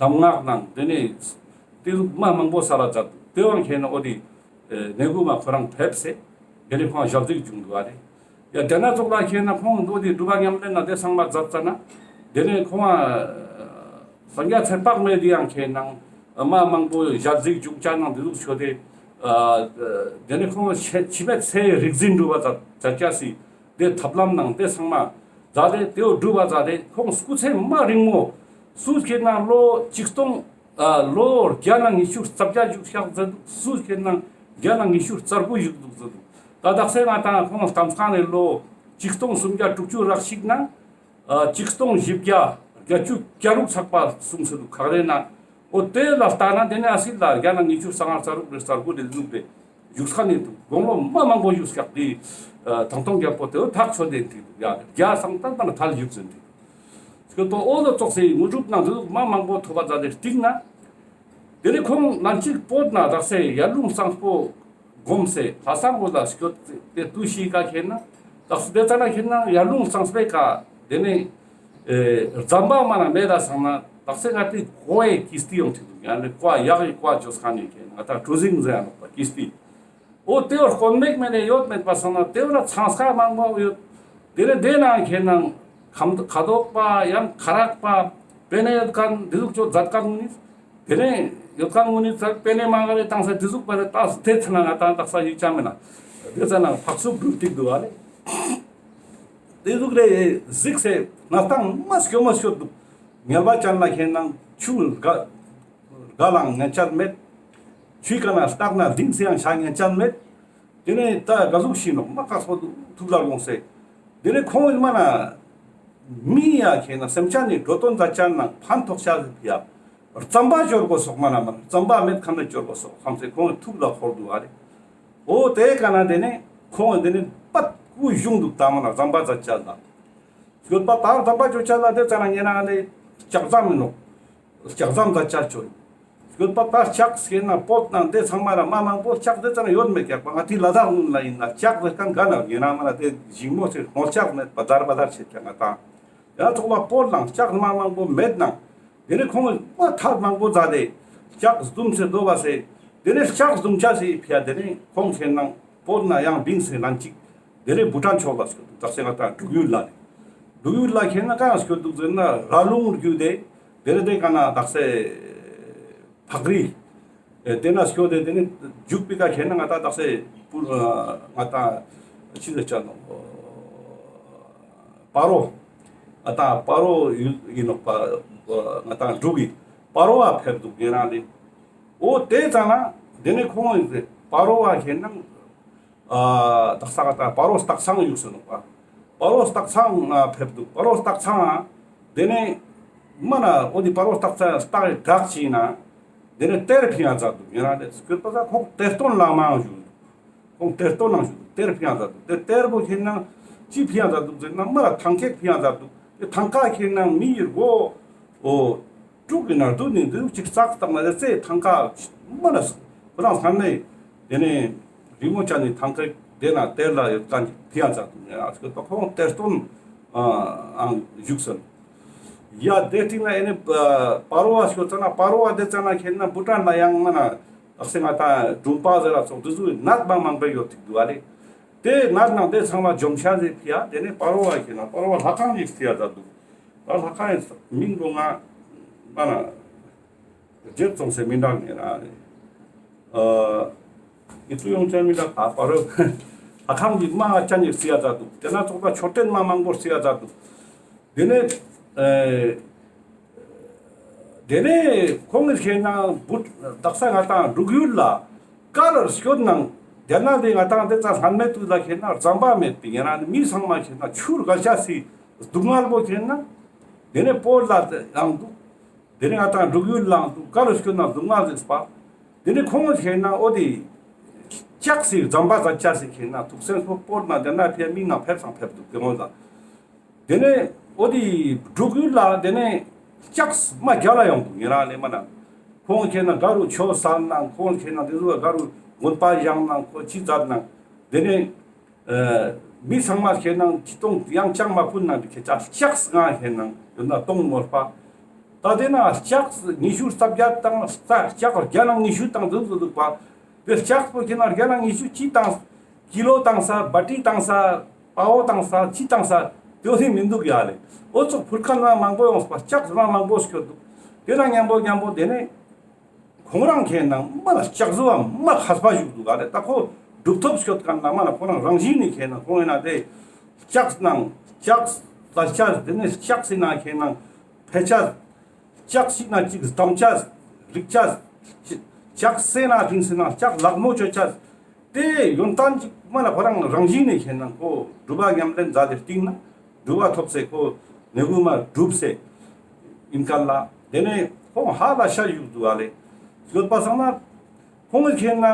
གདམས་ངག་ནང་དེ་ནས་དེ་ཟུག་མ་མང་པོ་སལ་ལ་མཛད་འདུག། དེ་བོ་ཁེན་ན་འོ་དེ་ནེ་གུ་མ་ཁོ་རང་ཕེབས་སེ་དེ་ནས་ཁོང་ཞལ་གཟིགས་བྱུང་འདུག་ཨ་རེ། ཡ་དེ་ན་ཙོགས་ལ་ཁེན་ན་ཁོང་འོ་དེ་སྒྲུབ་པ་ཉམས་ལེན་ན་དེ་ཚང་མ་མཛད་ཙ་ན་དེ་ནས་ཁོང་ཨ་སངས་རྒྱས་ཚེ་དཔག་མེད་དེ་ཡང་ཁེན་ན་མ་མང་པོ་ཞལ་གཟིགས་བྱུང་ཅ་ནང་དེ་ཟུག་ཆོས་དེ་དེ་ནས་ཁོང་འཆི་མེད་ཚེའི་རིག་འཛིན་སྒྲུབ་པ་མཛད་ཅ་སི། དེ་ཐབས་ལམ་ནང་དེ་ཚང་མ་མཛད་དེ་དེའོ་སྒྲུབ་པ་མཛད་དེ་ཁོང་སྐུ་ཚེ་མ་རིང་མོ་སུ་ཁེན་ན་ལོ་ཆིག་སྟོང་ཨ་ལོ་བརྒྱ་ནང་ཉི་ཤུ་རྩ་བརྒྱད་བཞུགས་ཤག་ཟེར་འདུག། སུ་ཁེན་ན་བརྒྱ་ནང་ཉི་ཤུ་རྩ་དགུ་བཞུགས་འདུག་ཟེར་འདུག། ད་ ད་དག་ས་ང་ཏང་ཁོང་སྟམ་སྐང་ནས་ལོ་ཆིག་སྟོང་སུམ་བརྒྱ་དྲུག་ཅུ་རེ་གཅིག་ན་ཨ་ཆིག་སྟོང་བཞི་བརྒྱ་བརྒྱད་ཅུ་གྱ་དྲུག་ཚག་པ་གསུངས་སེ་འདུག་ཁག་རེ་ན། འོ་དེ་ལ་ལྟ་ན་དེ་ནས་ཨ་སི་ལ་བརྒྱ་ནང་ཉི་ཤུ་རྩ་ལྔ་རྩ་དྲུག་རེ་རྩ་དགུ་རེ་འདུག་སྟེ་བཞུགས་ས་ནས་འདུག་དགུང་ལོ་མ་མང་པོ་བཞུགས་སྐྱག་དེ་ཐང་སྟོང་རྒྱལ་པོ་དེ་འོ་ཐག་ཆོད་དེ་འདུག་ཡ་བརྒྱ་སང་ཏན་ཏན་ཐལ་བཞུགས་ཟིན་འདུག་སྐྱོད་པ་འོ་ལོ་ཙོགས་སེ་དངོས་གྲུབ་ནང་འདུག་མ་མང་པོ་ཐོབ་པ་མཛད་དེ་སྟིང་ན། དེ་ནས་ཁོང་ལན་གཅིག་བོད་ན་དག་ས་ཡར་ཀླུང་གཙང་པོ་བསྒོམས་སེ་ལྷ་ས་མགོ་ལ་སྐྱོད་དེ་དུས་ཤིག་ག་ཁེན་ན་དག་ས་དེ་ཙ་ན་ཁེན་ན་ཡར་ཀླུང་གཙང་པོའི་ཀ་དེ་ནས་ཨེ་ཟམ་པ་མ་ན་མེད་ད་སང་ན་དག་ས་ང་ཏི་ཀོ་ཡེ་ཀིས་ཏི་ཡོང་ཐུག་འདུག་ཡང་ནས་ཀོ་ཡག་གི་ཀོ་ཅོས་ཁན་ནི་ཁེན་ང་ཏང་ཀྲུ་ཟིང་ཟེར་ཡང་ནོག་པ་ཀིས་ཏི། འོ་དེ་བར་དཀོན་མེད་མེད་ནས་ཡོད་མེད་པ་སང་ན་དེ་བར་ཚང་ས་མང་པོ་ཡོད། དེ་ནས་དེ་ནང་ཁེན་ན་ཁམ་ཁ་དོག་པ་ཡང་ཁ་རག་པ་པེ་ནེ་ཡོད་ཁན་འདི་ཟུག་ཅོ་མཛད་ཁན་ངུ་ནི། དེ་ནས་ཡོད་ཁན་ངུ་ནི་ཚ་པེ་ནེ་མ་ག་རེ་བཏང་ས་འདི་ཟུག་པ་རེ་ཏག་དེ་ཚ་ན་ང་ཏང་དག་ས་ཡིག་ཆ་མེད་ན་དེ་ཚ་ན་ཕག་སུབ་འགྲུལ་ཏིག་འདུག་ཨ་ལེ། དེ་ཟུག་རེ་གཟིགས་སེ་ང་ཏང་མ་སྐྱོ་མ་སྐྱོ་འདུག་ངལ་བ་ཅན་ལ་ཁེན་ན་ཆུ་ག་ག་ལའང་ཉན་ཆ་མེད། ཆུའི་ཀ་ན་སྟག་ན་ལྡིང་སེ་ཡང་ཆ་ཉན་ཆ་མེད། དེ་ནས་ད་ག་ཟུག་ཤི་ནོག་མ་ཁག་པོ་འདུག་ཐུགས་ལ་དགོངས་སེ། དེ་ནས་ཁོང་ཨིན་མ་ན་མི་ཡ་ཁེན་ན་སེམས་ཅན་ནི་འགྲོ་དོན་མཛད་ཅན་ནང་ཕན་ཐོགས་ཆ་ཟིག་ཡ་རྩམ་པ་འབྱོར་དགོས་སོག་མ་ན་མ་རྩམ་པ་མེད་ཁན་ནས་འབྱོར་དགོས་སོག་བསམ་སེ་ཁོང་ཐུགས་ལ་འཁོར་འདུག་ཨ་རེ། འོ་དེ་ཀ་ན་དེ་ནས་ཁོང་དེ་ནས་པད་སྐུ་གཞུང་འདུག་ད་མ་ན་རྩམ་པ་མཛད་ཅན་ལ། སྐྱོད་པ་དར་དམ་པ་ཅོ་ཆ་ལ་དེ་ཙ་ན་ཉེ་ན་ལེ་ལྕགས་ཟམ་མི་ནོག་ལྕགས་ཟམ་ད་ཆ་ཆོད། སྐྱོད་པ་དར་ལྕགས་སྐྱེ་ན་བོད་ནང་དེ་ཚང་མ་ལ་མ་མང་པོ་ལྕགས་དེ་ཙ་ན་ཡོད་མེད་ཀྱག་པ་ང་ཏི་ལ་དྭགས་ནུན་ལ་ཡིན་ན་ལྕགས་དེ་ཀང་ག་ན་ཉེ་ན་མ་ན་དེ་ཞིང་མོ་ཚེ་སྔོ་ལྕགས་མེད་པ་དར་བ་དར་ཆེ་ཀྱག་ང་ཏང་། ཡང་ཚོགས་པ་བོད་ནང་ལྕགས་མ་མང་པོ་མེད་ནང་དེ་ནས་ཁོང་མ་ཐག་མང་པོ་མཛད་དེ་ལྕགས་བཟུམ་སེ་རྡོ་བ་སེ་དེ་ནས་ལྕགས་བཟུམ་ཆ་སེ་ཕིའ་དེ་ནས་ཁོང་ཁེན་ནང་བོད་ན་ཡང་བིང་སེ་ལན་གཅིག་དེ་ནས་བུ་ཊན་ཕྱོགས་ལ་སྐྱོད་འདུག་དག་ས་ང་ཏང་འབྲུག་ཡུལ་ལ་ནི། འབྲུག་ཡུལ་ལ་ཁེན་ན་གང་སྐྱོད་འདུག་ཟེར་ན་ར་ལུང་བརྒྱུད་དེ་དེ་ནས་དེ་ཀ་ན་དག་ས་ཕག་རི་དེ་ན་སྐྱོད་དེ་དེ་ནས་འཇུག་པའི་ཀ་ཁེན་ན་ང་ཏང་དག་ས་པུར་ང་ཏང་ཅི་ཟེར་ཆ་ནོག་པ་རོ་ང་ཏང་པ་རོ་ཡུལ་ཡིན་ནོག་པ་ང་ཏང་འབྲུག་གི་པ་རོ་བ་ཕེབས་འདུག་ཉེ་རང་ལེ། འོ་དེ་ཙ་ན་དེ་ནས་ཁོང་པ་རོ་བ་ཁེན་ན། ཨ་དག་ས་ག་ད་པ་རོ་སྟག་ཚང་ཡུག་སེ་ནོག་པ། པ་རོ་སྟག་ཚང་ང་ཕེབས་འདུག་པ་རོ་སྟག་ཚང་ང་དེ་ནས་མ་ན་འོ་དེ་པ་རོ་སྟག་ཚང་སྟག་གི་བྲག་ཅིག་ན་དེ་ནས་གཏེར་ཕིའ་མཛད་འདུག་ཉེ་རང་དེ་སྐྱོད་པ་ས་ཁོང་གཏེར་སྟོན་ལ་མང་བཞུགས་འདུག་ཁོང་གཏེར་སྟོན་ནང་བཞུགས་འདུག་གཏེར་ཕིའ་མཛད་འདུག་དེ་གཏེར་པོ་ཁེན་ན་ཅི་ཕིའ་མཛད་འདུག་ཟེར་ན་མ་ན་ཐང་ཀ་ཕིའ་མཛད་འདུག་དེ་ཐང་ཀ་ཁེན་ན་མི་ཡི་སྒོ་འོ། དྲུག་གི་ནང་དུ་ནི་འདུག་ཅིག་བཙགས་བཏང་ན་རྩེ་ཐང་ཀ་མ་ན་ཁོ་རང་ས་ནས་དེ་ནས་རི་མོ་ཅན་ནི་ཐང་ཀ་དེ་ན་གཏེར་ལ་ཡོད་ཁན་ཅིག་ཕིའ་མཛད་འདུག་ཉེ་རང་སྐྱོད་པ་ཁོང་གཏེར་སྟོན་ཨང་བཞུགས་སོང་། ཡ་དེ་སྟིང་ན་ཨེ་ནི་པ་རོ་བ་སྐྱོད་ཙ་ན་པ་རོ་བ་དེ་ཙ་ན་ཁེན་ན་བུ་ཊན་ལ་ཡང་མ་ན་དག་ས་ང་ཏང་སྒྲུང་པ་ཟེར་ར་ཚོགས་འདི་ཚོ་ནད་མ་མང་པོ་ཡོད་ཐིག་འདུག་ཨ་ལེ། དེ་ནད་ནང་དེ་ཚང་མ་འཇོམས་ཤ་ཟེར་ཕིའ་དེ་ནས་པ་རོ་བ་ཁེན་ན་པ་རོ་བ་ལྷ་ཁང་ཞིག་ཕིའ་མཛད་འདུག་ད་ལྷ་ཁང་ཡི་མིང་པོ་ང་མ་ན་རྗེ་ཙོང་སེ་མི་འདྲ་ངེ་ར་རེད། ཨ་ཨི་ཙུ་ཡོང་ཅན་མི་འདྲ་ད་པ་རོ་ལྷ་ཁང་གི་མ་ཅན་ཞིག་ཕིའ་མཛད་འདུག་དེ་ན་ཚོགས་པ་མཆོད་རྟེན་མ་མང་པོ་ཕིའ་མཛད་འདུག་དེ་ནས་ཨེ་དེ་ནས་ཁོང་གིས་ཁེན་ན་བུ་དག་ས་ང་ཏང་འབྲུག་ཡུལ་ལ་ག་ལ་སྐྱོད་ནང་དེ་ན་དེ་ང་ཏང་དེ་ཙ་ལྷན་མེད་དུས་ལ་ཁེན་ན་རྩམ་པ་མེད་པའི་ཉེ་རང་མི་ཚང་མ་ཁེན་ན་ཆུར་ག་ཆ་སི་སྡུག་བསྔལ་པོ་ཁེན་ན་དེ་ནས་བོད་ལ་ཡང་འདུག་དེ་ནས་ང་ཏང་འབྲུག་ཡུལ་ལའང་འདུག་ག་ལ་སྐྱོད་ན་སྡུག་བསྔལ་ཟེར་པ། དེ་ནས་ཁོང་གིས་ཁེན་ན་འོ་དེ་ལྕགས་སི་རྩམ་པ་ཟ་ཆ་སི་ཁེན་ན་ཐུགས་སེམས་པོ་བོད་ན་དེ་ན་ཕིའ་མི་ནང་ཕེབས་སང་ཕེབས་འདུག་དེ་ངོ་ལ། དེ་ནས་འོ་དེ་འབྲུག་ཡུལ་ལ་དེ་ནས་ལྕགས་མ་རྒྱལ་ལ་ཡོང་འདུག་ཉེ་རང་ལེ་མ་ན། ཁོང་ཁེན་ན་ག་རུ་ཆོས་སལ་ནང་ཁོང་ཁེན་ན་དེ་ཚོ་ག་རུ་དགོན་པ་བཞེངས་ནང་ཁོ་ཅི་མཛད་ནང་དེ་ནས་ཨ་མི་ཚང་མ་ཁེན་ན་ཅི་གཏོང་ཡང་ཅང་མ་ཕུད་ནང་དེ་ཁེ་ཆ་ལྕགས་ང་ཁེན་ན་ཡོད་ན་གཏོང་མོལ་པ། ད་དེ་ན་ལྕགས་ཉི་ཤུ་རྩ་བརྒྱད་དང་ལྕགས་བརྒྱ་ནང་ཉི་ཤུ་དང་དེ་ཚོ་འདུག་པ། དེ་ལྕགས་པོ་ཁེན་ན་བརྒྱ་ནང་ཉི་ཤུ་ཅི་དང་ཀི་ལོ་དང་ས་བ་ཏི་དང་ས། དཔའ་བོ་དང་ས་ཅི་དང་ས་དེའོ་ཧི་མི་འདུག་ཡ་ལེ། འོ་ཙོགས་ཕུར་ཁ་ན་མང་པོ་ཡོངས་པ་ལྕགས་མ་མང་པོ་སྐྱོད་འདུག་དེ་ན་མཉམ་པོ་མཉམ་པོ་དེ་ནས་ཁོང་རང་ཁེན་ན་མ་ན་ལྕགས་བཟོ་བ་མ་ཁས་པ་བཞུགས་འདུག་ག་ལེ། ད་ཁོ་གྲུབ་ཐོབ་སྐྱོད་མཁན་ན་མ་ན་ཁོ་རང་རང་བཞིན་ནི་ཁེན་ན་ཁོང་ཡིན་ན་དེ་ལྕགས་ནང་ལྕགས་ལ་ལྕགས་དེ་ནས་ལྕགས་སི་ན་ཁེན་ན་ཕལ་ཆ། ལྕགས་ཤིག་ན་ཅིག་གཏམ་ཆ། རིག་ཆ། ལྕགས་སེ་ན་ཕིང་སེ་ན་ལྕགས་ལག་མོ་ཆོད་ཆ། དེ་ཡོན་ཏན་ཅིག་མ་ན་ཁོ་རང་རང་བཞིན་ནས་ཁེ་ན་ཁོ་སྒྲུབ་པ་ཉམས་ལེན་མཛད་དེ་སྟིང་ན་སྒྲུབ་པ་ཐོབ་སེ་ཁོ་ནེ་གུ་མ་སྒྲུབ་སེ་ཨིན་ཀ་ལ། དེ་ནས་ཁོང་ཧ་ལ་ཤ་ཡུག་འདུག་ཨ་ལེ། ཡོད་པ་སང་ན་ཁོང་གི་ཁེ་ན་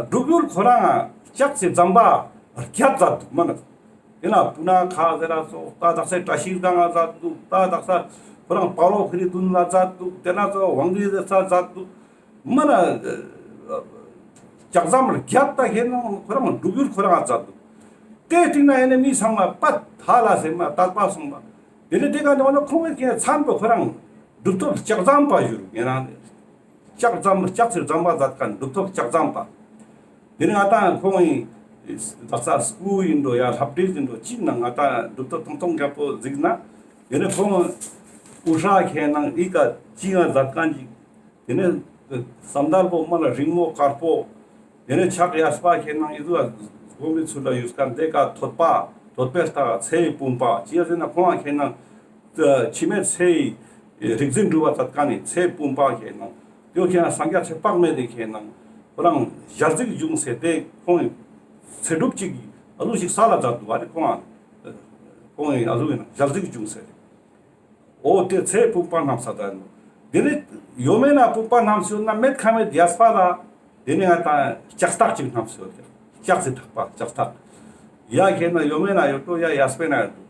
སྒྲུབ་ཡུལ་ཁོ་རང་ལྕགས་སི་ཟམ་པ་བརྒྱད་མཛད་འདུག་མ་ན། དེ་ན་སྤུ་ན་ཁ་ཟེར་ར་སོགས་ད་དག་ས་བཀྲ་ཤིས་སྒང་ང་མཛད་འདུག་ད་དག་ས་ཁོ་རང་སྤ་རོ་ཁི་རི་དུན་ལ་མཛད་འདུག་དེ་ན་ཚོ་ཝང་རི་ཟེར་ས་མཛད་འདུག་མ་ན་ལྕགས་ཟམ་བརྒྱད་ད་ཁེ་ན་ཁོ་རང་སྒྲུབ་ཡུལ་ཁོ་རང་མཛད་འདུག་དེ་སྟིང་ན་ཡེ་ནས་མི་ཚང་མ་པད་ཧ་ལ་སེ་མ་དད་པ་སོང་བ། དེ་ནས་དེ་ག་ནས་འོ་ན་ཁོང་གི་མཚན་པོ་ཁོ་རང་གྲུབ་ཐོབ་ལྕགས་ཟམ་པ་ཞུ་རུ་ངེ་རང་ལྕགས་ཟམ་ལྕགས་སི་ཟམ་པ་མཛད་མཁན་གྲུབ་ཐོབ་ལྕགས་ཟམ་པ། དེ་ནས་ང་ཏང་ཁོང་ཡིན་ད་ས་སྐུ་ཡིན་འགྲོ་ཡ་ལྷ་བྲིས་ཡིན་འགྲོ་ཅི་ན་ང་ཏང་གྲུབ་ཐོབ་ཐོང་ཐོང་རྒྱལ་པོ་གཟིགས་ན། དེ་ནས་ཁོང་དབུ་སྐྲ་ཁེ་ན་ཨི་ཀ་ཅི་ཡང་མཛད་མཁན་ཅིག་དེ་ནས་ཟམ་དར་པོ་མ་ལ་རིང་མོ་དཀར་པོ། དེ་ནས་ཕྱག་གཡས་པ་ཁེ་ན་ཨི་ཟུ་ལ་སྒོམ་མི་ཚུལ་ལ་ཡུལ་སྐམ་དེ་ཀ་ཐོད་པ་ཐོད་པའི་ལྟག་ཚེའི་བུམ་པ་ཅི་ཡ་ཟེར་ན་ཁོང་ཁེ་ན་འཆི་མེད་ཚེའི་རིག་འཛིན་སྒྲུབ་པ་མཛད་མཁན་ནི་ཚེའི་བུམ་པ་ཁེ་ན་དེ་ཁེ་ན་སངས་རྒྱས་ཚེ་དཔག་མེད་དེ་ཁེ་ན་ཁོ་རང་ཞལ་གཟིགས་བྱུང་སེ་དེ་ཁོང་ཚེ་སྒྲུབ་ཅིག་ཨ་ལུ་ཞིག་ས་ལ་མཛད་འདུག་བ་རེད། ཁོང་ཁོང་ཨ་ལུ་ཡིན་ན་ཞལ་གཟིགས་བྱུང་སེ་རེད། འོ་དེ་ཚེ་བུམ་པ་བསྣམས་ས་ད་ནོ། དེ་ནས་ཡོད་མེད་ན་བུམ་པ་བསྣམས་སོ་ན་མེད་ཁ་མེད་གཡས་པ་ལ། དེ་ནས་ང་ཏང་ལྕགས་སྟག་ཅིག་བསྣམས་སོ་ཡོད་ཀྱང་ལྕགས་སི་ཐག་པ་ལྕགས་སྟག་ཡ་ཁེ་ན་ཡོད་མེད་ན་ཡོད་དོ་ཡ་གཡས་པའི་ན་ཡོད་དོ།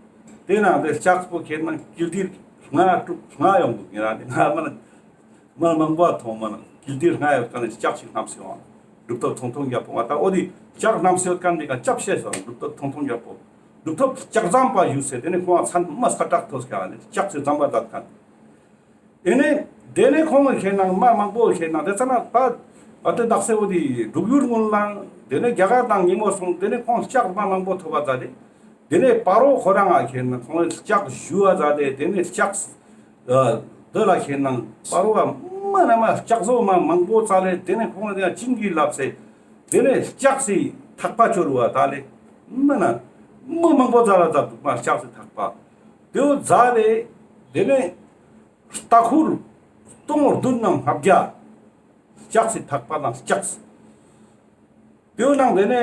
དེ་ནང་དེ་ལྕགས་པོ་ཁེ་ན་ཀིལ་ཏིར་ལྔ་དྲུག་ལྔ་ཡོང་འདུག་ཡིན་ན་དེ་ང་མ་ན་མ་མང་པོ་མཐོང་མ་ན་ཀིལ་ཏིར་ལྔ་ཡོད་ཀ་ནས་ལྕགས་ཅིག་བསྣམས་སོ་ཡོང་། གྲུབ་ཐོབ་ཐོང་ཐོང་རྒྱལ་པོ་ང་ད་འོ་དེ་ལྕགས་བསྣམས་སེ་ཡོད་མཁན་དེ་ག་སྐྱབས་ཤེས་སོང་གྲུབ་ཐོབ་ཐོང་ཐོང་རྒྱལ་པོ། གྲུབ་ཐོབ་ལྕགས་ཟམ་པ་ཞུས་སེ་དེ་ནས་ཁོང་མཚན་མ་སྐད་གྲགས་ཐོས་ཀྱང་ནས་ལྕགས་སི་ཟམ་པ་མཛད་མཁན། དེ་ནས་དེ་ནས་ཁོང་གི་ཁེ་ན་མ་མང་པོ་ཁེ་ན་དེ་ཚ་ན་ད་ཨ་དེ་དག་སེ་འོ་དེ་སྒྲུབ་ཡུལ་སྔོན་ལང་དེ་ནས་རྒྱ་གར་དང་ཉིན་མོ་སོང་དེ་ནས་ཁོང་ལྕགས་མ་མང་པོ་ཐོབ་པ་མཛད་དེ། དེ་ནས་སྤ་རོ་ཁོ་རང་ང་ཁེ་ན་ཁོང་ལྕགས་ཞུ་བ་མཛད་དེ་དེ་ནས་ལྕགས་ཨ་དེ་ལ་ཁེ་ན་སྤ་རོ་བ་མ་ན་མ་ལྕགས་བཟོ་མ་མང་པོ་བཙལ་ལེ་དེ་ནས་ཁོང་ལ་ཡང་བྱིན་གྱིས་བརླབས་སེ་དེ་ནས་ལྕགས་སི་ཐག་པ་སྐྱོར་བ་ད་ལེ་མ་ན་མ་མང་པོ་བཙལ་ལ་མཛད་འདུག་མ་ལྕགས་སི་ཐག་པ་དེ་བོ་མཛད་དེ་དེ་ནས་ལྟ་ཁུར་སྟོང་བདུན་ནང་ལྔ་བརྒྱ། ལྕགས་སི་ཐག་པ་དང་ལྕགས། དེའི་ནང་དེ་ནས་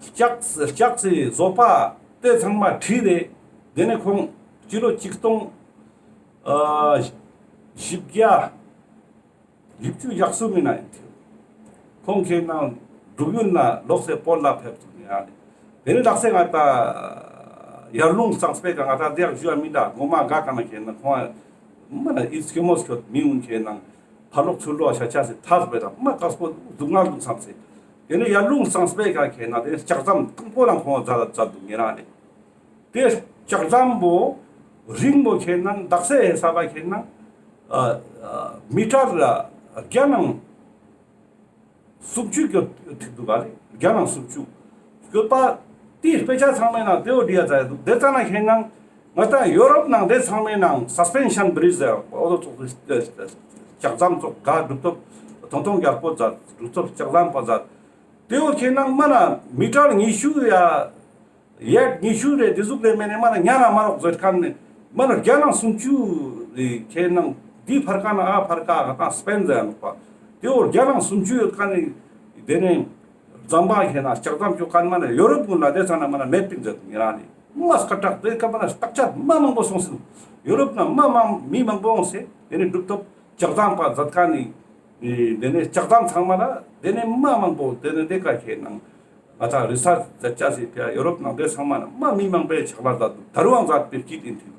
ལྕགས་ལྕགས་སི་བཟོ་པ་དེ་ཚང་མ་ཁྲིད་དེ་དེ་ནས་ཁོང་སྤྱི་ལོ་ཆིག་སྟོང་ཨ་བཞི་བརྒྱ་བཞི་བཅུ་ཞེ་གསུམ་མི་ན་ཡིན་ཏེ། ཁོང་ཁེ་ན་སྒྲུབ་ཡུལ་ན་ལོག་སེ་བོད་ལ་ཕེབས་ཐུབ་ནི་ཡ་ལེ། དེ་ནས་དག་སེ་ང་ད་ཡར་ལུང་གཙང་པའི་ཀ་ང་ད་དེ་ཡག་ཞུ་བ་མི་འདྲ་གོ་མ་དགའ་ག་ན་ཁེ་ན་ཁོང་མ་ན་ཨི་སྐྱོ་མོ་སྐྱོ་མི་ཡོང་ཁེ་ན། ཕ་ལོག་ཚུར་ལོག་ཤ་ཆ་སི་ཐག་པའི་ད་མ་དཀགས་པོ་སྡུག་བསྔལ་འདུག་བསམ་སེ། དེ་ནས་ཡར་ལུང་གཙང་པའི་ཀ་ཁེ་ན་དེ་ལྕགས་ཟམ་དང་པོ་ལ་ཁོང་མཛད་མཛད་འདུག་ཉེ་རང་ལེ། དེ་ལྕགས་ཟམ་པོ་རིང་པོ་ཁེ་ན་དག་སེ་ཧེ་ས་བ་ཁེ་ན་ཨ་ཨ་མི་ཊར་བརྒྱ་ནང་སུམ་ཅུ་གྱོད་ཐིག་འདུག་ག་ལེ། བརྒྱ་ནང་སུམ་ཅུ། གྱོད་པ་དེའི་དཔེ་ཆ་ཚང་མའི་ནང་དེ་བོ་བྲིས་ཡ་ཚ་ཡ་འདུག་དེ་ཙ་ན་ཁེ་ན་ང་ད་ཡོ་རོབ་ནང་དེ་ཚང་མའི་ནང་སས་པེན་ཤན་བྲིས་ཟེར་འོ་དོ་ཙོགས་ལྕགས་ཟམ་ཙོགས་ག་གྲུབ་ཐོབ་ཐོང་ཐོང་རྒྱལ་པོ་མཛད་གྲུབ་ཐོབ་ལྕགས་ཟམ་པ་མཛད། དེ་བོ་ཁེ་ན་མ་ན་མི་ཊར་ཉི་ཤུ་ཡ། ཡར་ཉི་ཤུ་རེ་དེ་ཟུག་ལས་མེད་ནས་མ་ན་ཉ་ན་མ་རོག་ཟེར་མཁན་ནས་མ་ན་བརྒྱ་ནང་སུམ་ཅུ་རེ་ཁེ་ན་འདི་ཕར་ཀ་ན་ཨ་ཕར་ཀ་ང་ཏང་སྤེན་ཟེར་ཡ་ནོག་པ། དེ་བོ་བརྒྱ་ནང་སུམ་ཅུ་ཡོད་མཁན་ནས་དེ་ནས་ཟམ་པ་ཁེ་ན་ལྕགས་ཟམ་ཅོ་མཁན་མ་ན་ཡོ་རོབ་ཀུན་ལ་དེ་ཚ་ན་མ་ན་མེད་པིག་ཟེར་ཉེ་རང་ནས་མ་སྐད་གྲགས་དེ་ཀ་མ་ན་བརྟག་དཔྱད་མ་མང་པོ་སོང་སེ་ཡོ་རོབ་ན་མ་མང་མི་མང་པོ་འོང་སེ་དེ་ནས་གྲུབ་ཐོབ་ལྕགས་ཟམ་པ་མཛད་མཁན་ནས་དེ་ནས་ལྕགས་ཟམ་ཚང་མ་ལ་དེ་ནས་མ་མང་པོ་དེ་ནས་དེ་ཀ་ཁེ་ན། ང་ཚང་རི་སར་ཆ་ཆ་སི་ཕི་ཡ་ཡོ་རོབ་ནང་དེ་ཚང་མ་ན་མ་མི་མང་པོའི་ཕྱག་ལས་མཛད་འདུག་ད་རུང་མཛད་པའི་སྐྱིད་ཡིན་ཐིག་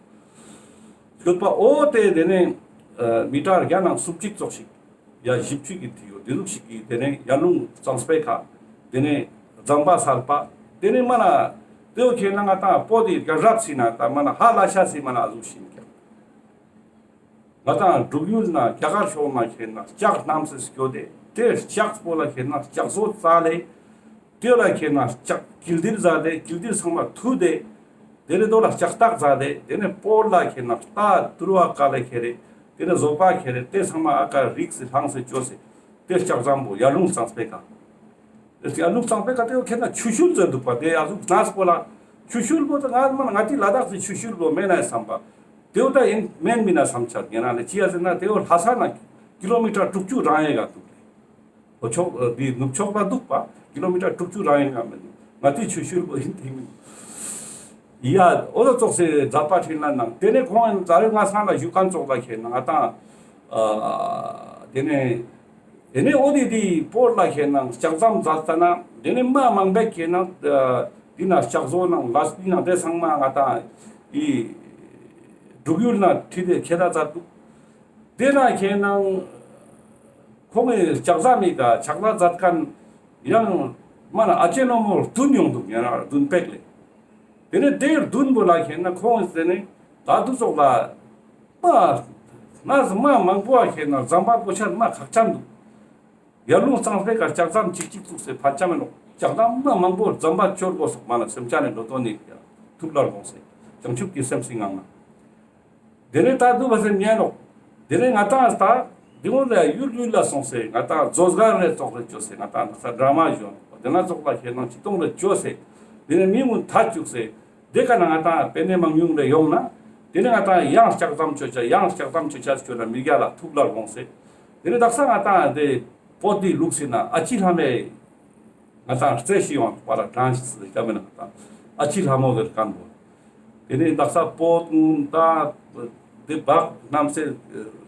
ཡོད་པ། འོ་དེ་དེ་ནས་མི་ཊར་བརྒྱ་ནང་སུམ་ཅུ་ཙོགས་ཤིག་ཡ་བཞི་བཅུ་གི་ཐིག་ཡོད་དེ་ཟུག་ཞིག་གི་དེ་ནས་ཡར་ལུང་གཙང་པའི་ཁ་དེ་ནས་ཟམ་པ་གསར་པ་དེ་ནས་མ་ན་དེ་བོ་ཁེ་ན་ང་ཏང་པོ་དེ་རྒྱ་རབས་སི་ན་ད་མ་ན་ཧ་ལ་ཤ་སི་མ་ན་ཨ་ཟུག་ཤིན་ཀྱང་། ང་ཏང་འབྲུག་ཡུལ་ན་རྒྱ་གར་ཕྱོགས་ན་ཁེ་ན་ལྕགས་བསྣམས་སེ་སྐྱོད་དེ་དེ་ལྕགས་པོ་ལ་ཁེ་ན་ལྕགས་བཟོ་རྩ་ལས་དེ་ལ་ཁེ་ན་ལྕགས་ཀིལ་དིལ་ཟ་དེ་ཀིལ་དིལ་ཚང་མ་ཐུ་དེ་དེ་ནས་དོ་ལ་ལྕགས་སྟག་ཟ་དེ་དེ་ནས་སྤོ་ལ་ཁེ་ན་རྟ་དུར་བ་ཀ་ལེ་ཁེ་རེ་དེ་ནས་བཟོ་པ་ཁེ་རེ་དེ་ཚང་མ་ཨ་ཀ་རིགས་སེ་ལྷང་སེ་བཅོས་སེ་དེ་ལྕགས་ཟམ་པོ་ཡར་ལུང་གཙང་པའི་ཁ། ཨ་ལུང་གཙང་པའི་ཁ་དེ་བོ་ཁེ་ན་ཆུ་ཤུལ་ཟེར་འདུག་པ། དེ་ཨ་ཟུག་གནས་པོ་ལ་ཆུ་ཤུལ་པོ་ད་ང་མ་ང་ཏི་ལ་དྭགས་སི་ཆུ་ཤུལ་པོ་མེད་ན་བསམ་པ། དེ་བོ་ད་ཡིན་མེན་མིན་ན་བསམ་ཆ་ཉེ་རང་ལས་ཅི་ཡ་ཟེར་ན་དེ་བོ་ལྷ་ས་ན་ཀི་ལོ་མི་ཊར་དྲུག་ཅུ་རང་ཡས་ག་འདུག་ལེ། འོ་ཕྱོགས་འདི་ནུབ་ཕྱོགས་ལ་འདུག་པ། ཀི་ལོ་མི་ཊར་དྲུག་ཅུ་རང་ཡིན་ང་མེད། ང་དེ་ཆུ་ཤུལ་པོ་ཡིན་དེ་མིན། ཡ་འོ་ད་ཙོགས་སེ་མཛད་པ་ཁྲིད་ན་ནང་དེ་ནས་ཁོང་ཡང་ད་རེས་ང་སང་ལ་ཞུ་མཁན་ཙོགས་ལ་ཁྱེད་ན་ང་ཏང་ཨ་དེ་ནས་དེ་ནས་འོ་དེ་དེ་བོད་ལ་ཁྱེད་ན་ལྕགས་ཟམ་མཛད་ཙ་ན་དེ་ནས་མ་མང་པོ་ཁྱེད་ན་ཨ་དེ་ན་ལྕགས་བཟོ་ནང་ལས་དེ་ནང་དེ་ཚང་མ་ང་ཏང་ཨི་འབྲུག་ཡུལ་ན་ཁྲིད་དེ་ཁྱེད་ད་མཛད་འདུག་དེ་ན་ཁྱེད་ན་ཁོང་གི་ལྕགས་ཟམ་མི་ཀ་ཕྱག་ལས་མཛད་མཁན་ཡང་མ་ན་ཨ་ཅེ་ནོ་མོ་བདུན་ཡོང་འདུག་ཡང་ན་བདུན་པེག་ལེ། དེ་ནས་དེ་བདུན་པོ་ལ་ཁྱེད་ན་ཁོང་དེ་ནས་ད་དུ་ཙོགས་ལ་མ་ན་མ་མང་པོ་ཨ་ཁྱེད་ན་ཟམ་པ་པོ་ཆ་མ་ཁག་ཅན་འདུག་ཡར་ཀླུང་གཙང་པའི་ཀ་ལྕགས་ཟམ་ཅིག་ཅིག་བཙུགས་སེ་ཕལ་ཆ་མེད་ནོག་ལྕགས་ཟམ་མ་མང་པོ་ཟམ་པ་ཅོར་དགོས་སོག་མ་ན་སེམས་ཅན་ནས་འགྲོ་དོན་ནི་ཐུགས་ལ་དགོངས་སེ་བྱང་ཆུབ་ཀྱི་སེམས་སི་ངང་ན། དེ་ནས་ད་དུ་བ་སེ་ཉན་ནོག་དེ་ནས་ང་ཏང་ད་དེ་ངོ་ལ་ཡུལ་ཡུལ་ལ་སོང་སེ་ང་ཏང་ཛོ་སྒར་རེ་ཙོགས་རེ་བཅོས་སེ་ང་ཏང་ས་ཌ་ར་མ་བཞོན་དེ་ན་ཙོགས་ལ་ཁྱེད་ན་ཅི་གཏོང་རེ་བཅོས་སེ་དེ་ནས་མི་ངུན་ཐད་བཅུག་སེ་དེ་ཀ་ན་ང་ཏང་པེ་ནེ་མང་ཉུང་རེ་ཡོང་ན་དེ་ནས་ང་ཏང་ཡང་ལྕགས་ཟམ་བཅོ་ཆ་ཡང་ལྕགས་ཟམ་བཅོ་ཆ་བཅོ་ན་མི་རྒྱ་ལ་ཐུགས་ལ་དགོངས་སེ་དེ་ནས་དག་ས་ང་ཏང་དེ་བོད་དེ་ལུགས་སེ་ན་ཨ་ཅི་ལྷ་མེ། ང་ཏང་རྩེ་ཞིག་ཡོང་བ་ལ་གྲངས་ཤིག་སི་ཀ་མེ་ན་ང་ཏང་ཨ་ཅི་ལྷ་མོ་ཟེར་མཁན་པོ། དེ་ནས་དག་ས་པོ་ཏུན་ད་དེ་བག་རྣམ་སེ་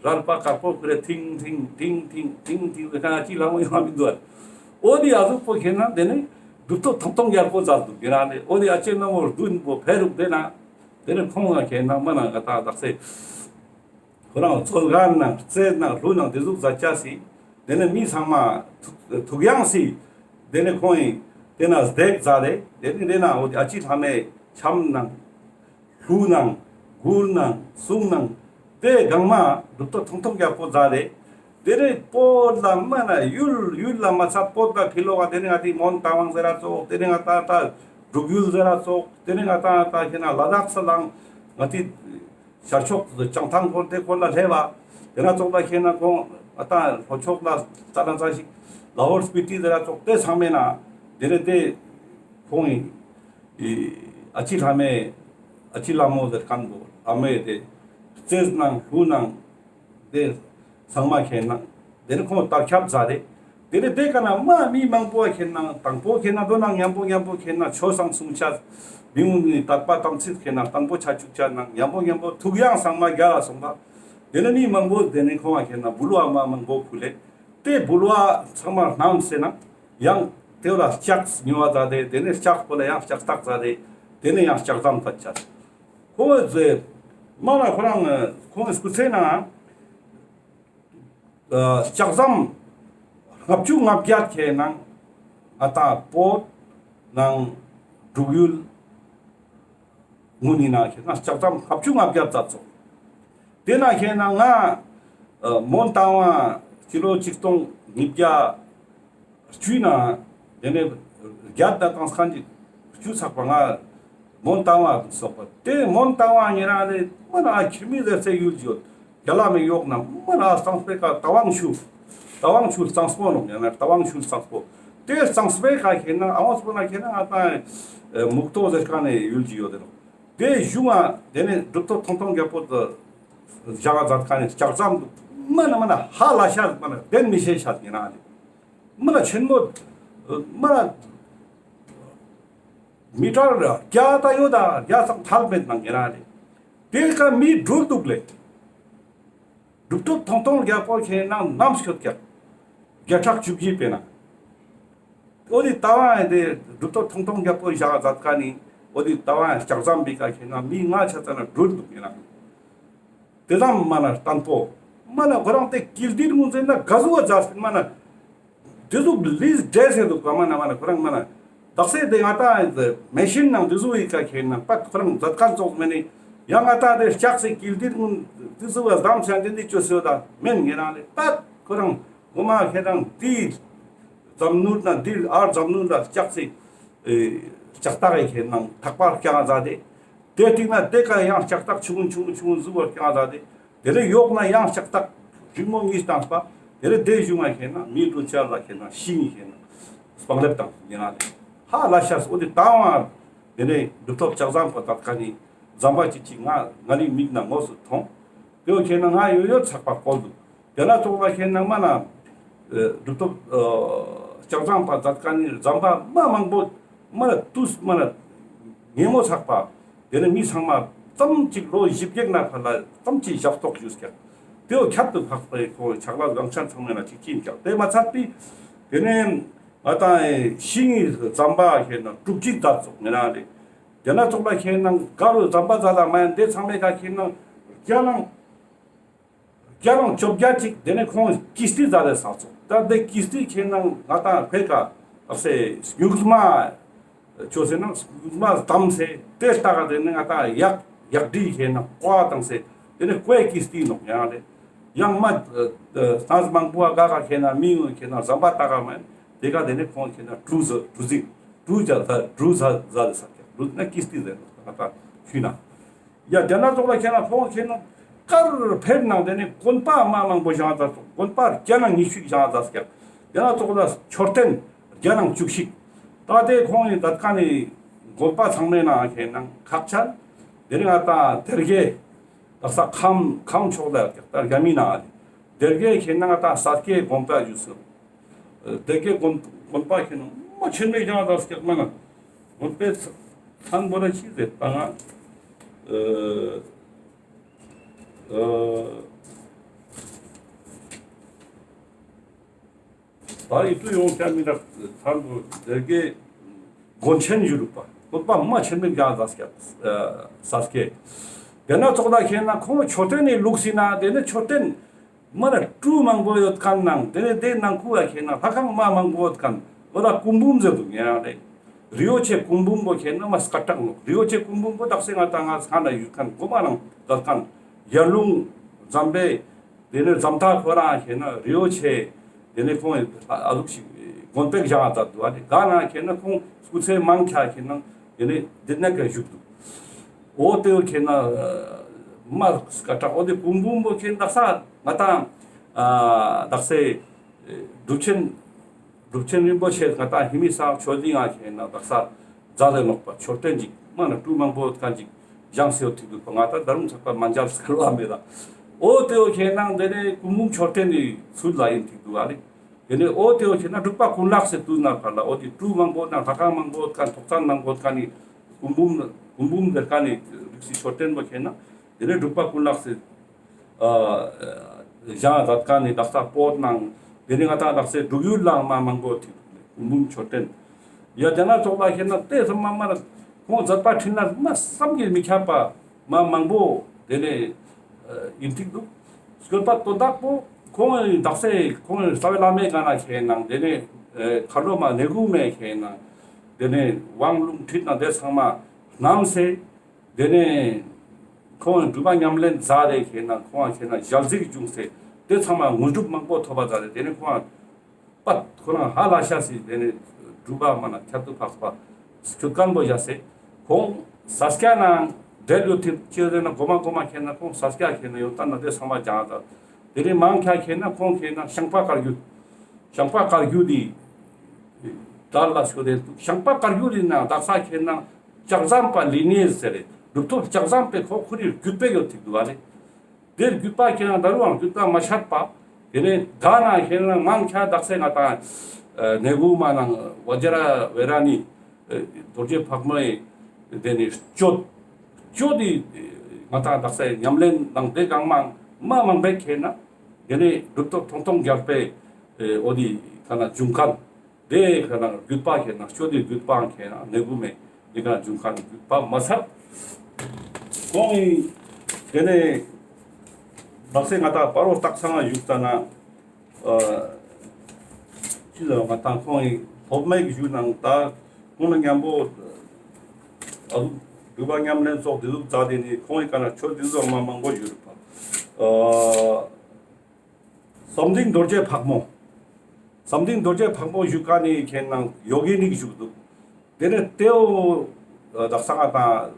རལ་པ་དཀར་པོ་ཁུ་རེ་ཐིང་ཐིང་ཐིང་ཐིང་ཐིང་ཐིང་ཟེར་མཁན་ཨ་ཅི་ལྷ་མོ་ཡོང་བ་མི་འདུག་ཨོ་དེ་ཨ་ཟུག་པོ་ཁྱེད་ན་དེ་ནས་གྲུབ་ཐོབ་ཐོང་ཐོང་རྒྱལ་པོ་མཛད་འདུག་ཡིན་ན་ལེ་ཨོ་དེ་ཨ་ཅེ་ནོ་མོ་བདུན་པོ་ཕེ་རུག་དེ་ན་དེ་ནས་ཁོང་ང་ཁྱེད་ན་མ་ན་ང་ཏང་དག་སེ། ཁོ་རང་ཙོ་སྒར་ནང་རྩེ་ནང་ལྷུ་ནང་དེ་ཟུག་མཛད་ཅ་སི། དེ་ནས་མི་ཚང་མ་ཐུག་ཐུག་ཡང་སི། དེ་ནས་ཁོང་ཡིན་དེ་ན་སྡེག་མཛད་དེ་དེ་ནས་དེ་ན་འོ་དེ་ཨ་ཅི་ལྷ་མེ་ཆམ་ནང་ལྷུ་ནང་གུར་ནང་གསུང་ནང་དེ་གང་མ་གྲུབ་ཐོབ་ཐོང་ཐོང་རྒྱལ་པོ་མཛད་དེ། དེ་ནས་བོད་ལ་མ་ན་ཡུལ་ཡུལ་ལ་མ་ཚད་བོད་ལ་ཕི་ལོག་ག་དེ་ནས་ང་ཏི་མོན་རྟ་དབང་ཟེར་ར་ཙོགས་དེ་ནས་ང་ཏང་ད་འབྲུག་ཡུལ་ཟེར་ར་ཙོགས་དེ་ནས་ང་ཏང་ད་ཁྱེད་ན་ལ་དྭགས་ས་ལང་ང་ཏི། ཤར་ཕྱོགས་སུ་བྱང་ཐང་འཁོར་དེ་འཁོར་ལ་སླེབས་པ། དེ་ན་ཙོགས་ལ་ཁྱེད་ན་ཁོང་ཨ་ཏ་ལྷོ་ཕྱོགས་ལ་ཙ་ན་ཙ་ཞིག་ལ་ཧོར་སྤི་ཏི་དེ་ལ་ཙོགས་དེ་ཚང་མེད་ན་དེ་རེ་དེ་ཁོང་ཨི་ཨ་ཅི་ལྷ་མེ་ཨ་ཅི་ལྷ་མོ་ཟེར་མཁན་པོ་ལྷ་མེ་དེ་རྩེ་ནང་ལྷུ་ནང་དེ་ཚང་མ་ཁྱེད་ན་དེ་ནི་ཁོང་དར་ཁྱབ་མཛད་དེ། དེ་ནས་དེ་ཀ་ན་མ་མི་མང་པོ་ཁྱེད་ན་དང་པོ་ཁྱེད་ན་དོ་ན་མཉམ་པོ་མཉམ་པོ་ཁྱེད་ན་ཆོས་སང་གསུང་ཆ་མི་ངུ་ནི་དད་པ་དམ་ཚིག་ཁྱེད་ན་དང་པོ་ཆ་བཅུག་ཆ་ན་མཉམ་པོ་མཉམ་པོ་ཐུག་ཡང་ཚང་མ་རྒྱ་ལ་སོང་པ། དེ་ནས་མི་མང་པོ་དེ་ནས་ཁོང་ཁྱེད་ན་འབུལ་བ་མ་མང་པོ་ཕུལ་ལེ། དེ་འབུལ་བ་ཚང་མ་རྣམས་ཟེར་ན་ཡང་དེ་ལ་ལྕགས་ཉོ་བ་མཛད་དེ་དེ་ནས་ལྕགས་པོ་ལ་ཡང་ལྕགས་སྟག་མཛད་དེ་དེ་ནས་ཡང་ལྕགས་ཟམ་མཛད་ཆ། ཁོང་ཚེ་མ་ན་ཁོ་རང་ཁོང་སྐུ་ཚེ་ན། ལྕགས་ཟམ་ལྔ་བཅུ་ང་བརྒྱད་ཁྱེད་ན་ང་ཏང་བོད་ནང་འབྲུག་ཡུལ་ངུ་ནི་ན་ཁྱེད་ན་ལྕགས་ཟམ་ལྔ་བཅུ་ང་བརྒྱད་མཛད་ཙོགས། དེ་ན་ཁྱེད་ན་ང་མོན་རྟ་དབང་སྤྱི་ལོ་ཆིག་སྟོང་ཉིས་བརྒྱ་བཅུ་ན་དེ་ནས་བརྒྱད་ད་དང་སྐན་གཅིག་བཅུ་ཚག་པ་ང་མོན་རྟ་དབང་སོགས་པ་དེ་མོན་རྟ་དབང་ཉེ་རང་ལས་མ་ན་ཁྱིམ་མི་ཟེར་སའི་ཡུལ་ཡོད། རྒྱ་ལ་མི་ཡོག་ན་མ་ན་གཙང་པའི་ཀ་རྟ་དབང་ཆུ། རྟ་དབང་ཆུ་གཙང་པོ་ནོག་ཡང་ན་རྟ་དབང་ཆུ་གཙང་པོ། དེ་གཙང་པའི་ཀ་ཁྱེད་ན་ཨ་བ་སྤོ་ན་ཁྱེད་ན་ང་ཏང་མུག་ཏོ་ཟེར་ཁན་ནི་ཡུལ་ཅིག་ཡོད་དེ་ནོག་དེ་གཞུང་ང་དེ་ནས་གྲུབ་ཐོབ་ཐོང་ཐོང་རྒྱལ་པོ་དུ་བཞག་མཛད་ཁན་ནི་ལྕགས་ཟམ་དུ་མ་ན་མ་ན་ཧ་ལ་ཤ་མ་ན་བདེན་མི་ཤེས་ཤ་ཡིན་ན་ལེ། མ་ན་ཆེན་མོ་མ་ན་མི་ཊར་བརྒྱ་ད་ཡོད་ད་བརྒྱ་ཙམ་ཐལ་མེད་ནང་ཡིན་ན་ལེ། དེ་ཀ་མི་འགྲུལ་འདུག་ལེ། གྲུབ་ཐོབ་ཐོང་ཐོང་རྒྱལ་པོ་ཁྱེད་ན་ནམ་སྐྱོད་ཀྱག་བརྒྱ་ཕྲག་བཅུ་བཞི་པས་ན། འོ་དེ་ལྟ་བ་ཡང་དེ་གྲུབ་ཐོབ་ཐོང་ཐོང་རྒྱལ་པོ་བཞག་མཛད་ཁན་ནི་འོ་དེ་ལྟ་བ་ཡང་ལྕགས་ཟམ་པའི་ཀ་ཁྱེད་ན་མི་ལྔ་ཆ་ཙམ་ན་འགྲུལ་འདུག་ཡིན་ན། དེ་ཙམ་མ་ན་བརྟན་པོ། མ་ན་ཁོ་རང་དེ་ཀིལ་ཏིར་ངུན་ཟེར་ན་ག་ཟུག་བ་མཛད་ཟིན་མ་ན། དེ་ཟུག་ལིས་འདྲེས་ཟེར་འདུག་ག་མ་ན་མ་ན་ཁོ་རང་མ་ན། དག་ས་དེ་ང་ཏང་མེ་ཤིན་ནང་དེ་ཟུག་ཡི་ཀ་ཁྱེད་ན་པད་ཁོ་རང་མཛད་ཁན་ཙོགས་མེད་ནི། ཡང་ང་ཏང་དེ་ལྕགས་སི་ཀིལ་ཏིར་ངུན་དེ་ཟུག་བ་བསྡམས་ཤིང་དེ་འདི་ཅོ་སེ་ཡོད་ད་མེན་ངེ་རང་ལེ། པད་ཁོ་རང་ངོ་མ་ཁྱེད་རང་དེ་འཛམ་ནུར་ན་དེ་ཨར་འཛམ་ནུར་ལ་ལྕགས་སི་ལྕགས་ཐག་ཡི་ཁྱེད་ནང་ཐག་པར་བརྐྱང་མཛད་དེ། དེ་སྟིང་ན་དེ་ཀ་ཡང་ལྕགས་ཐག་ཆུང་ངུན་ཆུང་ངུན་ཆུང་ངུན་ཟུག་བར་བརྐྱང་མཛད་དེ། དེ་ནས་ཡོག་ན་ཡང་ལྕགས་ཐག་རིང་མོ་གཉིས་བཏང་པ། དེ་ནས་དེ་གཞུང་ང་ཁྱེད་ན་མི་འགྲོ་ཆ་ལ་ཁྱེད་ན་ཤིང་ངི་ཁྱེད་ན་སྤང་ལེབ་དང་ཡིན་ན་ལེ། ཧ་ལ་ཤ་སོ་དེ་ད་བ་དེ་ནས་གྲུབ་ཐོབ་ལྕགས་ཟམ་པ་དག་ཁན་ནི་ཟམ་པ་ཅིག་ཅིག་ང་ང་རི་མིག་ན་དངོས་སུ་མཐོང་། དེ་བོ་ཁྱེད་ན་ང་ཡོད་ཡོད་ཚག་པ་བཀོལ་འདུག་དེ་ན་ཙོགས་ལ་ཁྱེད་ན་མ་ན་གྲུབ་ཐོབ་ ལྕགས་ཟམ་པ་མཛད་མཁན་ནི་ཟམ་པ་མ་མང་པོ་མ་ལ་དུས་མ་ལ་ཉེ་མོ་ཚག་པ། དེ་ནས་མི་ཚང་མ་ཙམ་ཅིག་ལོ་བཞི་བརྒྱ་ན་ཕར་ལ་ཙམ་ཅིག་ཞབས་ཏོག་ཞུས་ཀྱག། དེའོ་ཁྱད་དུ་འཕགས་པའི་ཁོང་ཕྱག་ལས་གང་ཆེན་ཚང་མའི་ནང་ཅིག་ཅིག་ཀྱག། དེ་མ་ཚད་པའི་དེ་ནས་ང་ཏང་ཤིང་ཟམ་པ་ཁེ་ན་དྲུག་ཅུ་ཙམ་ཙོགས་མེད་ན་རེད། དེ་ན་ཙོགས་ལ་ཁེ་ན་ག་རུ་ཟམ་པ་ཛ་ལ་མ་ཡིན་དེ་ཚང་མའི་ཀ་ཁེ་ན་རྒྱ་ནང་རྒྱ་ནང་བཅོ་བརྒྱད་ཅིག་དེ་ནས་ཁོང་ཀིས་ཏི་ཛ་ལ་ས་ཙོགས། ད་དེ་ཀིས་ཏི་ཁེ་ན་ང་ཏང་ཕེ་ཀ་ཨ་སེ་སྨྱུག་མ་ཅོ་སེ་ན་སྨྱུག་མ་བསྡམས་སེ་དེ་ལྟ་ག་དེ་ནས་ང་ཏང་གཡག་གཡག་འབྲི་ཁེ་ན་ཀོ་བཏང་སེ་དེ་ནས་ཀོའི་ཀིས་ཏི་ནོག་ཡང་རེད། ཡང་མ་སྟངས་མང་པོ་ག་ག་ཁེ་ན་མི་ཡོང་ཁེ་ན་ཟམ་པ་ལྟ་ག་མ་དེ་ག་དེ་ནས་ཁོང་ཁེ་ན་གྲུ་ཟ་གྲུ་ཟིག་གྲུ་ཟ་ཟ་གྲུ་ཟ་ཟ་ཟ་ས་ཀྱག། གྲུ་ན་ཀིས་ཏི་ཟེར་ནོག་ང་ཏང་ཤུལ་ན། ཡ་དེ་ན་ཙོགས་ལ་ཁེ་ན་ཁོང་ཁེ་ན་གར་ཕེབས་ནང་དེ་ནས་དགོན་པ་མ་མང་པོ་བཞེངས་ད་ཙོགས། དགོན་པ་རྒྱ་ནང་ཉི་ཤུ་བཞེངས་ད་ཀྱག། དེ་ན་ཙོགས་ལ་མཆོད་རྟེན་རྒྱ་ནང་བཅུ་གཅིག། ད་དེ་ཁོང་ངི་ད་ཀ་ནི་དགོན་པ་ཚང་མའི་ནང་ཁེ་ན་ཁག་ཆེན། དེ་རིང་ང་ཏང་སྡེ་དགེ་དག་ས་ཁམས་ཁམས་ཕྱོགས་ལ་ཀྱག་ད་རྒྱ་མི་ནང་སྡེ་དགེ་ཁེ་ན་ང་ཏང་ས་སྐྱའི་དགོན་པ་བཞུགས་སོང་། སྡེ་དགེ་དགོན་དགོན་པ་ཁེ་ན་མ་ཆེན་མོ་བཞེངས་ད་ཀྱག་མ་ན། དགོན་པའི་མཚན་པོ་ལ་ཅི་ཟེར་ད་ང་། ཨ་ཨ་ད་ཡིད་དུ་ཡོང་ཁྱ་མི་འདྲ་མཚན་པོ་སྡེ་དགེ་དགོན་ཆེན་ཡུལ་ལུག་པ་དགོན་པ་མ་ཆེན་མོ་བཞེངས་ད་ཀྱག་ས་སྐྱའི། དེ་ན་ཙོགས་ལ་ཁེ་ན་ཁོང་མཆོད་རྟེན་ནི་ལུགས་སི་ན་དེ་ནི་མཆོད་རྟེན་མ་ན་གྲུ་མང་པོ་ཡོད་མཁན་ནང་དེ་ནས་དེ་ནང་ཁུ་ལ་ཁེ་ན་ལྷ་ཁང་མ་མང་པོ་ཡོད་མཁན་འོ་ད་སྐུ་འབུམ་ཟེར་འདུག་ཡང་རེད། རི་བོ་ཆེ་སྐུ་འབུམ་པོ་ཁེ་ན་མ་སྐད་གྲགས་ནོག། རི་བོ་ཆེ་སྐུ་འབུམ་པོ་དག་ས་ང་ཏང་ང་ཚང་ལ་ཡོད་མཁན་གོ་མ་ནང་དག་མཁན་ཡར་ལུང་ཟམ་པའི་དེ་ནས་ཟམ་ཐག་ཁོ་རང་ཁེ་ན་རི་བོ་ཆེ་དེ་ནས་ཁོང་ཨ་ཟུག་ཞིག་དགོན་པ་བཞེངས་ད་འདུག་ཨ་ནི་ག་ན་ཁེ་ན་ཁོང་སྐུ་ཚེ་མང་ཁྱ་ཁེ་ན་དེ་ནས་དེ་ནས་ཀ་བཞུགས་འདུག། འོ་དེ་བོ་ཁེ་ན་མ་སྐད་གྲགས་འོ་དེ་སྐུ་འབུམ་པོ་ཁེ་ན་དག་ས་ང་ཏང་ཨ་དག་ས་གྲུབ་ཆེན་གྲུབ་ཆེན་རིན་པོ་ཆེ་ང་ཏང་ཧེ་མི་ས་ཆོས་སྡིངས་ང་ཁེ་ན་དག་ས་མཛད་དེ་ནོག་པ། མཆོད་རྟེན་ཅིག་མ་ན་གྲུ་མང་པོ་ཡོད་མཁན་ཅིག་བཞེངས་སེ་ཡོད་ཐིག་འདུག་པ། ང་ཏང་ད་རུང་ཚག་པ་མ་མཇལ་སྐལ་བ་མེད་ད། འོ་དེ་བོ་ཁེ་ན་དེ་ནས་སྐུ་འབུམ་མཆོད་རྟེན་ནི་ཚུལ་ལ་ཡིན་ཐིག་འདུག་ཨ་ལེ། དེ་ནས་འོ་དེ་བོ་ཁེ་ན་འབྲུག་པ་ཀུན་ལེགས་སི་དུས་ན་ཕར་ལ་འོ་དེ་གྲུ་མང་པོ་ན་ལྷ་ཁང་མང་པོ་ཡོད་མཁན་ཐོག་ཚང་མང་པོ་ཡོད་མཁན་ནི་སྐུ་འབུམ་སྐུ་འབུམ་ཟེར་མཁན་ནི་རིགས་སི་མཆོད་རྟེན་པོ་ཁེ་ན་དེ་ནས་འབྲུག་པ་ཀུན་ལེགས་སི་ཨ་བཞེངས་མཛད་མཁན་ནི་དག་ས་བོད་ནང་དེ་ནས་ང་ཏང་དག་ས་འབྲུག་ཡུལ་ལའང་མ་མང་པོ་ཐིག་འདུག་སྐུ་འབུམ་མཆོད་རྟེན། ཡ་དེ་ན་ཙོགས་ལ་ཁེ་ན་དེ་ཚང་མ་མ་ན་ཁོང་མཛད་པ་འཕྲིན་ལས་མ་བསམ་གྱིས་མི་ཁྱབ་པ་མ་མང་པོ་དེ་ནས་ཨ་ཡིན་ཐིག་འདུག། སྐྱོད་པ་དོན་དག་པོ་ཁོང་དག་ས་ཁོང་རྩ་བའི་བླ་མའི་ག་ན་ཁེ་ན་དེ་ནས་ཨ་མཁའ་འགྲོ་མ་ནེ་གུ་མའི་ཁེ་ན་དེ་ནས་དབང་ལུང་ཁྲིད་ན་དེ་ཚང་མ་བསྣམས་སེ་དེ་ནས་ཁོང་སྒྲུབ་པ་ཉམས་ལེན་མཛད་དེ་ཁེ་ན་ཁོང་ཁེ་ན་ཞལ་གཟིགས་བྱུང་སེ་དེ་ཚང་མ་དངོས་གྲུབ་མང་པོ་ཐོབ་པ་མཛད་དེ་དེ་ནས་ཁོང་པད་ཁོ་རང་ཧ་ལས་ཤ་སི་དེ་ནས་སྒྲུབ་པ་མ་ན་ཁྱད་དུ་འཕགས་པ་སྐྱོད་མཁན་པོ་བཞག་སེ་ཁོང་ས་སྐྱ་ནང་བསྡད་ཡོད་ཐིག་ཅེས་ཟེར་ན་གོ་མ་གོ་མ་ཁེ་ན་ཁོང་ས་སྐྱ་ཁེ་ན་ཡོད་ད་ན་དེ་ཚང་མ་བྱང་ད། དེ་ནས་མང་ཁ་ཁེ་ན་ཁོང་ཁེ་ན་ཤངས་པ་བཀའ་བརྒྱུད། ཤངས་པ་བཀའ་བརྒྱུད་དེ་དར་ལ་ཤོད་དེ་འདུག། ཤངས་པ་བཀའ་བརྒྱུད་དེ་ན་དག་ས་ཁེ་ན་ལྕགས་ཟམ་པ་ལི་ནེ་ཟེར་རེད། གྲུབ་ཐོབ་ལྕགས་ཟམ་པའི་ཁོ་ཁོ་རི་བརྒྱུད་པའི་ཡོད་ཐིག་འདུག་ཨ་ལེ། དེ་བརྒྱུད་པ་ཁེ་ན་ད་རུང་བརྒྱུད་པ་མ་ཆད་པ། དེ་ནས་ག་ན་ཁེ་ན་མང་ཁ་དག་ས་ང་ཏང་ནེ་གུ་མ་ནང་བཛྲ་ཝེ་ར་ཎི་རྡོ་རྗེ་ཕག་མོའི་དེ་ནས་གཅོད། གཅོད་དེ་ང་ཏང་དག་ས་ཉམས་ལེན་ནང་དེ་གང་མང་མ་མང་པའི་ཁེ་ན་དེ་ནས་གྲུབ་ཐོབ་ཐོང་ཐོང་རྒྱལ་པོའི་འོ་དེ་ཐ་ན་འབྱུང་མཁན་དེ་ཁེ་ན་བརྒྱུད་པ་ཁེ་ན་གཅོད་དེ་བརྒྱུད་པའང་ཁེ་ན་ནེ་གུ་མའི་དེ་ག་འབྱུང་མཁན་བརྒྱུད་པ་མ་ཚད་ཁོང་ངི་དེ་ནས་དག་ས་ང་ཏང་སྤ་རོ་སྟག་ཚང་ང་བཞུགས་ཙ་ན། ཨ་ཅི་ཟེར་ང་ཏང་ཁོང་ངི་སློབ་མའི་གཞུག་ནང་ད་ཁོང་ལ་མཉམ་པོ་ཨ་སྒྲུབ་པ་ཉམས་ལེན་སོགས་དེ་ཟུག་མཛད་དེ་ནི་ཁོང་ངི་ཀ་ན་ཆོས་དེ་ཟུག་མ་མང་པོ་ཡོད་རེད་པ། ཨ་བསམ་གཏན་རྡོ་རྗེ་ཕག་མོ། བསམ་གཏན་རྡོ་རྗེ་ཕག་མོ་བཞུགས་ཀ་ནི་ཁེ་ན་ཡོ་གི་ནི་བཞུགས་འདུག། དེ་ནས་དེའོ་དག་ས་ང་ཏང་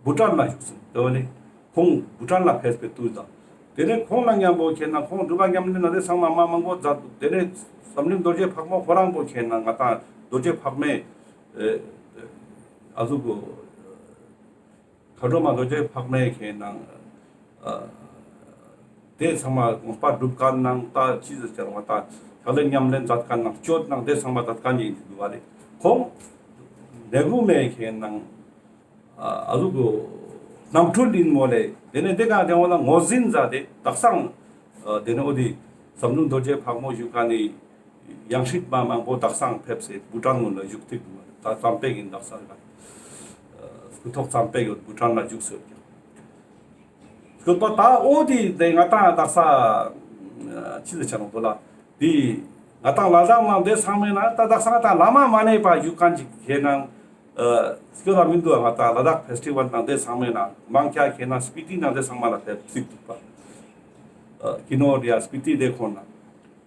བུ་ཊན་ལ་བཞུགས་སོང་། དེ་བ་ནི་ཁོང་བུ་ཊན་ལ་ཕེབས་པའི་དུས་དང་། དེ་ནས་ཁོང་ལ་མཉམ་པོ་ཁེ་ན་ཁོང་སྒྲུབ་པ་ཉམས་ལེན་ན་དེ་ཚང་མ་མ་མང་པོ་མཛད་འདུག། དེ་ནས་བསམ་གཏན་རྡོ་རྗེ་ཕག་མོ་ཁོ་རང་པོ་ཁེ་ན་ང་ཏང་རྡོ་རྗེ་ཕག་མོའི་ཨ་ཟུག་གོ་མཁའ་འགྲོ་མ་རྡོ་རྗེ་ཕག་མོའི་ཁེ་ན་ཨ་དེ་ཚང་མ་དགོངས་པ་སྒྲུབ་མཁན་ནང་ད་ཅི་ཟེར་ཅང་བ་ད་ ཕྱག་ལས་ཉམས་ལེན་མཛད་མཁན་ནང་སྤྱོད་ནང་དེ་ཚང་མ་མཛད་མཁན་ཡིན་འདུག་པ་ལེ། ཁོང་ནེ་གུ་མེ་ཁེ་ནང་ཨ་ཨ་ཟུག་གི་རྣམ་འཕྲུལ་ཡིན་མོ་ལེ། དེ་ནས་དེ་ག་དེ་འོ་ན་ངོས་འཛིན་མཛད་དེ་དག་སང་ཨ་དེ་ནས་འོ་དེ་བསམ་གྲུབ་རྡོ་རྗེ་ཕག་མོ་བཞུགས་མཁན་ནི་ཡང་སྲིད་མ་མང་པོ་དག་སང་ཕེབས་སེ་བྷུ་ཊན་ངོས་ལ་བཞུགས་ཐིག་འདུག་མ་རེད། ད་ཙམ་པེག་ཡིན་དག་ས་ག་སྐུ་ཐོག་ཙམ་པེག་ཡོད་བྷུ་ཊན་ལ་བཞུགས་སེ་ཡོད་ཀྱང་། སྐྱོད་པ་ད་འོ་དེ་དེ་ང་ཏང་དག་ས་ཨ་ཅི་ཟེར་ཆ་ནོག་དོ་ལ། དེ་ང་ཏང་ལ་དྭགས་ནང་དེ་ཚང་མའི་ནང་ད་དག་ས་ང་ཏང་བླ་མ་མ་ནེ་པ་བཞུགས་མཁན་ཅིག་ཁེ་ནང་ཨ་སྐྱོད་ལ་མི་འདུག་ང་ཏང་ལ་དྭགས་ཕེས་ཊི་ཝལ་ནང་དེ་ཚང་མའི་ནང་མང་ཆེ་ཁེ་ནང་སྤི་ཏི་ནང་དེ་ཚང་མ་ལ་ཕེབས་སྲིད་འདུག་པ། ཨ་ཀི་ནོར་ཡ་སྤི་ཏི་དེ་ཁོ་ན།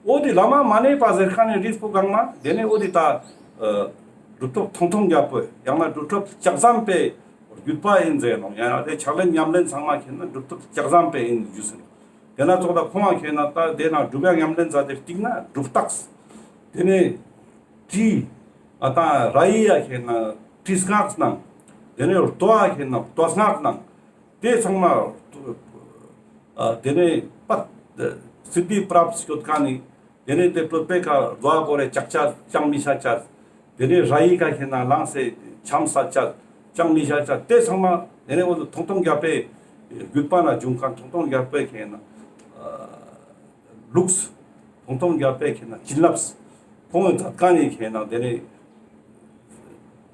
འོ་དེ་བླ་མ་མ་ནེ་པ་ཟེར་མཁན་ནི་རིས་པོ་གང་མ་དེ་ནས་འོ་དེ་ད་ཨ་གྲུབ་ཐོབ་ཐང་སྟོང་རྒྱལ་པོ་ཡང་ན་གྲུབ་ཐོབ་ལྕགས་ཟམ་པའི་བརྒྱུད་པ་ཡིན་ཟེར་ནོག་ཡང་ན་དེ་ཕྱག་ལེན་ཉམས་ལེན་ཚང་མ་ཁེ་ན་གྲུབ་ཐོབ་ལྕགས་ཟམ་པའི་ཡིན་རྒྱུ་ཟེར་ནོག་དེ་ན་ཙོགས་ད་ཁོང་ཁེ་ན་ད་དེ་ན་སྒྲུབ་ཡ་ཉམས་ལེན་མཛད་དེ་སྟིང་ན་སྒྲུབ་རྟགས། དེ་ནས་ཏྲི་ཨ་ད་ར་ཡི་ཡ་ཁེ་ན་ཏྲི་སྔགས་ནང་། དེ་ནས་ལྟོ་ཡ་ཁེ་ན་ལྟོ་སྔགས་ནང་། དེ་ཚང་མ་ཨ་དེ་ནས་པད་སིདྡྷི་པྲབ་སྐྱོད་མཁན་ནི། དེ་ནས་དེ་སྤྲོད་པའི་ཁ་ལོ་བ་གོ་རེ་ལྕགས་ཆ་ཅང་མི་ཤ་ཆ། དེ་ནས་ར་ཡི་ཁ་ཁེ་ན་ལངས་སེ་ཆམ་ས་ཆ་ཅང་མི་ཤ་ཆ། དེ་ཚང་མ་དེ་ནས་འོ་ཐང་སྟོང་རྒྱལ་པོའི་བརྒྱུད་པ་ན་བྱུང་མཁན་ཐང་སྟོང་རྒྱལ་པོའི་ཁེ་ན་ཨ་ལུགས། ཐང་སྟོང་རྒྱལ་པོའི་ཁེ་ན་བྱིན་རླབས། ཁོང་གི་མཛད་མཁན་ནི་ཁེ་ན་དེ་ནས་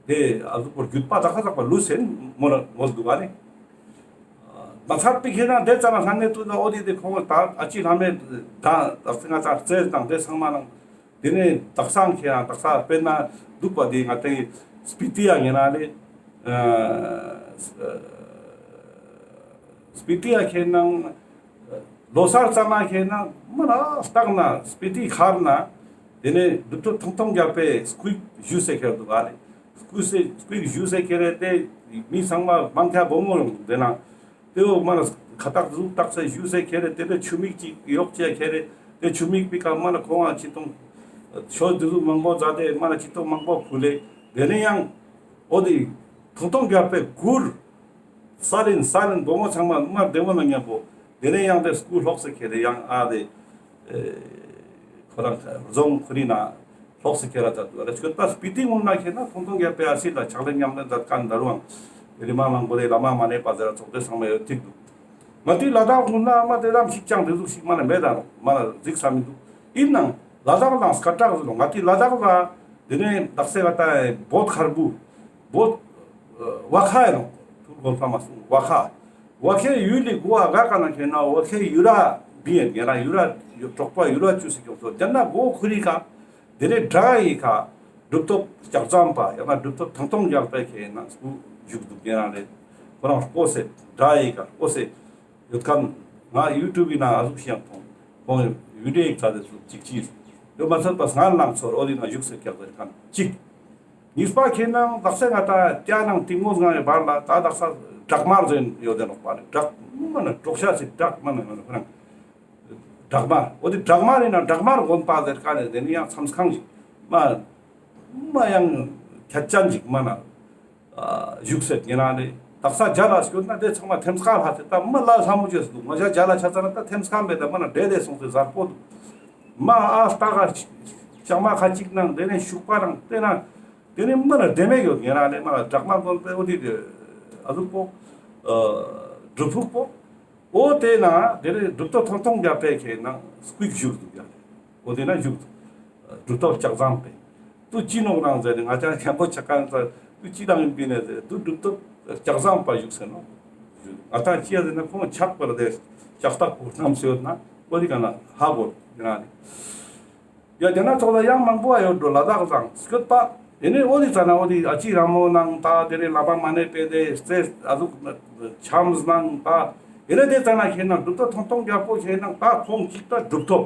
དེ་ཨ་ཟུག་པོ་བརྒྱུད་པ་ད་ཁ་ཚག་པ་ལུས་སེ་མོ་ལ་མོལ་འདུག་ག་ནི། མ་ཚད་པའི་ཁེ་ན་དེ་ཙ་ན་ལྷན་ནེ་ཏུ་ད་འོ་དེ་དེ་ཁོང་གི་ད་ཨ་ཅི་ལྷ་མེད་ད་ད་ང་ཚ་རྩེ་དང་དེ་ཚང་མ་ནང་དེ་ནས་དག་སང་ཁེ་ན་དག་ས་དཔེར་ན་འདུག་པ་དེ་ང་དེ་སྤི་ཏི་ཡ་ངེ་ན་ལེ། ཨ་སྤི་ཏི་ཡ་ཁེ་ན་ལོ་སར་ཙ་ན་ཁེ་ན་མ་ན་སྟག་ན་སྤི་ཏི་མཁར་ན་དེ་ནས་གྲུབ་ཐོབ་ཐང་སྟོང་རྒྱལ་པོའི་སྐུ་བཞུགས་སེ་ཁེ་རེ་འདུག་ག་ལེ། སྐུ་སེ་སྐུ་བཞུགས་སེ་ཁེ་རེ་དེ་མི་ཚང་མ་མང་ཁ་བོ་མོ་རུང་དེ་ན་དེ་བོ་མ་ན་ཁ་ཐག་ཟུག་བཏགས་སེ་བཞུགས་སེ་ཁེ་རེ་དེ་ནས་ཆུ་མིག་ཅིག་གཡོག་ཅེ་ཁེ་རེ་དེ་ཆུ་མིག་པི་ཀ་མ་ན་ཁོང་ང་ཅི་ཏོང་ཆོས་དེ་ཟུག་མང་པོ་མཛད་དེ་མ་ན་ཅི་ཏོང་མང་པོ་ཕུལ་ལེ། དེ་ནས་ཡང་འོ་དེ་ཐང་སྟོང་རྒྱལ་པོའི་གུར། ས་རིན་ས་རིན་བུ་མོ་ཚང་མ་མ་བདེ་མོ་ན་མཉམ་པོ། དེ་ནས་ཡང་དེ་སྐུ་ལྷོག་སེ་ཁེ་རེ་ཡང་ཨ་དེ་ཨེ་ཁོ་རང་རྫོང་ཁོ་རི་ན་ལྷོག་སེ་ཁེ་ར་ཙ་དུ་རེ་ཆོད་ད་སྤི་ཏི་ངུན་ན་ཁེ་ན་ཐང་སྟོང་རྒྱལ་པོའི་ཨ་སི་ལ་ཕྱག་ལེན་ཉམས་ལེན་མཛད་མཁན་ད་རུང་རི་མ་མང་པོ་ལས་བླ་མ་མ་ནེ་པ་ཟེར་ར་ཚོགས་དེ་ཚང་མ་ཡོད་ཐིག་འདུག་ང་ཏི་ལ་དྭགས་ངུན་ན་མ་དེ་དམ་ཞིག་ཅང་དེ་ཟུག་ཞིག་མ་ན་མེད་ད་རུང་མ་ན་གཟིགས་ས་མི་འདུག་ཡིན་ནང་ལ་དྭགས་ལ་སྐད་གྲགས་ཟེར་ནོག་ང་ཏི་ལ་དྭགས་ལ་དེ་ནས་དག་ས་ག་ད་བོད་མཁར་བུ། བོད་ཨ་བ་ཁ་ཡིན་ནོག་ཐུར་གོན་ཕ་མ་སུ་བ་ཁ། བ་ཁའི་ཡུལ་ལི་གོ་བ་ག་ན་ཁེ་ན་བ་ཁའི་ཡུ་ར་བི་ཡན་ཡ་ན་ཡུ་ར་གྲོགས་པ་ཡུ་ར་བཅུ་སི་ཀྱོག་ཚོ་དེ་ན་གོ་ཁུ་རི་ཀ་དེ་ནས་དགྲ་ཡི་ཀ་གྲུབ་ཐོབ་ལྕགས་ཟམ་པ་ཡང་ན་གྲུབ་ཐོབ་ཐང་སྟོང་རྒྱལ་པོའི་ཁེ་ན་སྐུ་བཞུགས་འདུག་ཡ་ན་རེ་ཁོ་རང་ལྐོག་སེ་དགྲ་ཡི་ཀ་ལྐོག་སེ་ཡོད་མཁན་ང་ཡུ་ཊུབ་ཡིན་ན་ཨ་ཟུག་ཤིག་ཡང་མཐོང་། ཁོང་བི་ཌི་ཡོ་ཡིག་ཚ་དེ་ཚོ་གཅིག་གཅིག་ཡོད་མ་ཚད་པ་སྔར་ནང་ཚོར་འོ་དེ་ན་བཞུགས་སེ་ཀྱག་ཟེར་མཁན་གཅིག་གཉིས་པ་ཁེ་ན་དག་ས་ང་ད་ཏྱ་ནང་གཏིང་མོ་སྔ་ཡི་བར་ལ་ད་དག་ས་བྲག་དམར་ཟེར་ཡོད་དེ་ནོག་པ་ནི་བྲག་མ་ན་གྲོག་ཤ་ཞིག་བྲག་མ་ན་ཡོད་ནོག་ཁོ་རང་བྲག་དམར་འོ་དེ་བྲག་དམར་ཡིན་ན་བྲག་དམར་དགོན་པ་ཟེར་མཁན་ནི་དེ་ནི་ཡང་མཚམས་ཁང་ཞིག་མ་མ་ཡང་ཁྱད་ཅན་ཞིག་མ་ན། བཞུགས་སེ་ཉེ་རང་རེ་དག་ས་རྒྱ་ལ་སྐྱོད་ན་དེ་ཚང་མ་ཐེམ་སྐས་ལྷ་ཚེ་ད་མི་ལ་ལྷ་མོ་ཅོས་འདུག་ང་ཞ་རྒྱ་ལ་ཆ་ཙ་ན་ད་ཐེམ་སྐས་མེད་ད་མ་ན་བྲེ་དེ་སོང་སྟེ་གཟར་པོ་འདུག་མ་ཨ་སྟག་ག་ལྕང་མ་ཁ་ཅིག་ནང་དེ་ནས་ཤུག་པ་རང་དེ་ན་དེ་ནས་མ་ན་བདེ་མེད་ཡོད་ཉེ་རང་རེ་མ་ན་བྲག་དམར་དགོན་པའི་འོ་དེ་ཨ་ཟུག་པོ་སྒྲུབ་ཕུག་པོ། འོ་དེ་ན་དེ་ནས་གྲུབ་ཐོབ་ཐང་སྟོང་རྒྱལ་པོའི་ཁེ་ན་སྐུ་བཞུགས་འདུག་ཡ། འོ་དེ་ན་བཞུགས་འདུག་གྲུབ་ཐོབ་ལྕགས་ཟམ་པས། དུ་ཅི་ནོག་རང་ཟེར་ནས་ང་ཅག་མཁན་པོ་ཆ་མཁན་ཚོ་དུ་ཅི་རང་ཡིན་པིན་ནས་ཟེར་དུ་གྲུབ་ཐོབ་ལྕགས་ཟམ་པ་བཞུགས་ཟེར་ནོག་ང་ཏང་ཅི་ཡ་ཟེར་ན་ཁོང་ཆག་པར་དེ་ལྕགས་སྟག་པོ་རྣམས་ཡོད་ན་འོ་དེ་ག་ན་ཧ་གོ་ཡིན་ན་ནི། ཡ་དེ་ན་ཚོགས་ལ་ཡང་མང་པོ་ཡ་ཡོད་འགྲོ་ལ་དྭགས་དང་སྐྱོད་པ། དེ་ནས་འོ་དེ་ཙ་ན་འོ་དེ་ཨ་ཅི་ར་མོ་ནང་ད་དེ་ནས་བླ་མ་མ་ནེ་པེ་དེ་རྩེ་ཨ་ཟུག་ཆམས་ནང་ད་དེ་ནས་དེ་ཙ་ན་ཁེ་ན་གྲུབ་ཐོབ་ཐང་སྟོང་རྒྱལ་པོ་ཁེ་ན་ད་ཁོང་གཅིག་ད་གྲུབ་ཐོབ།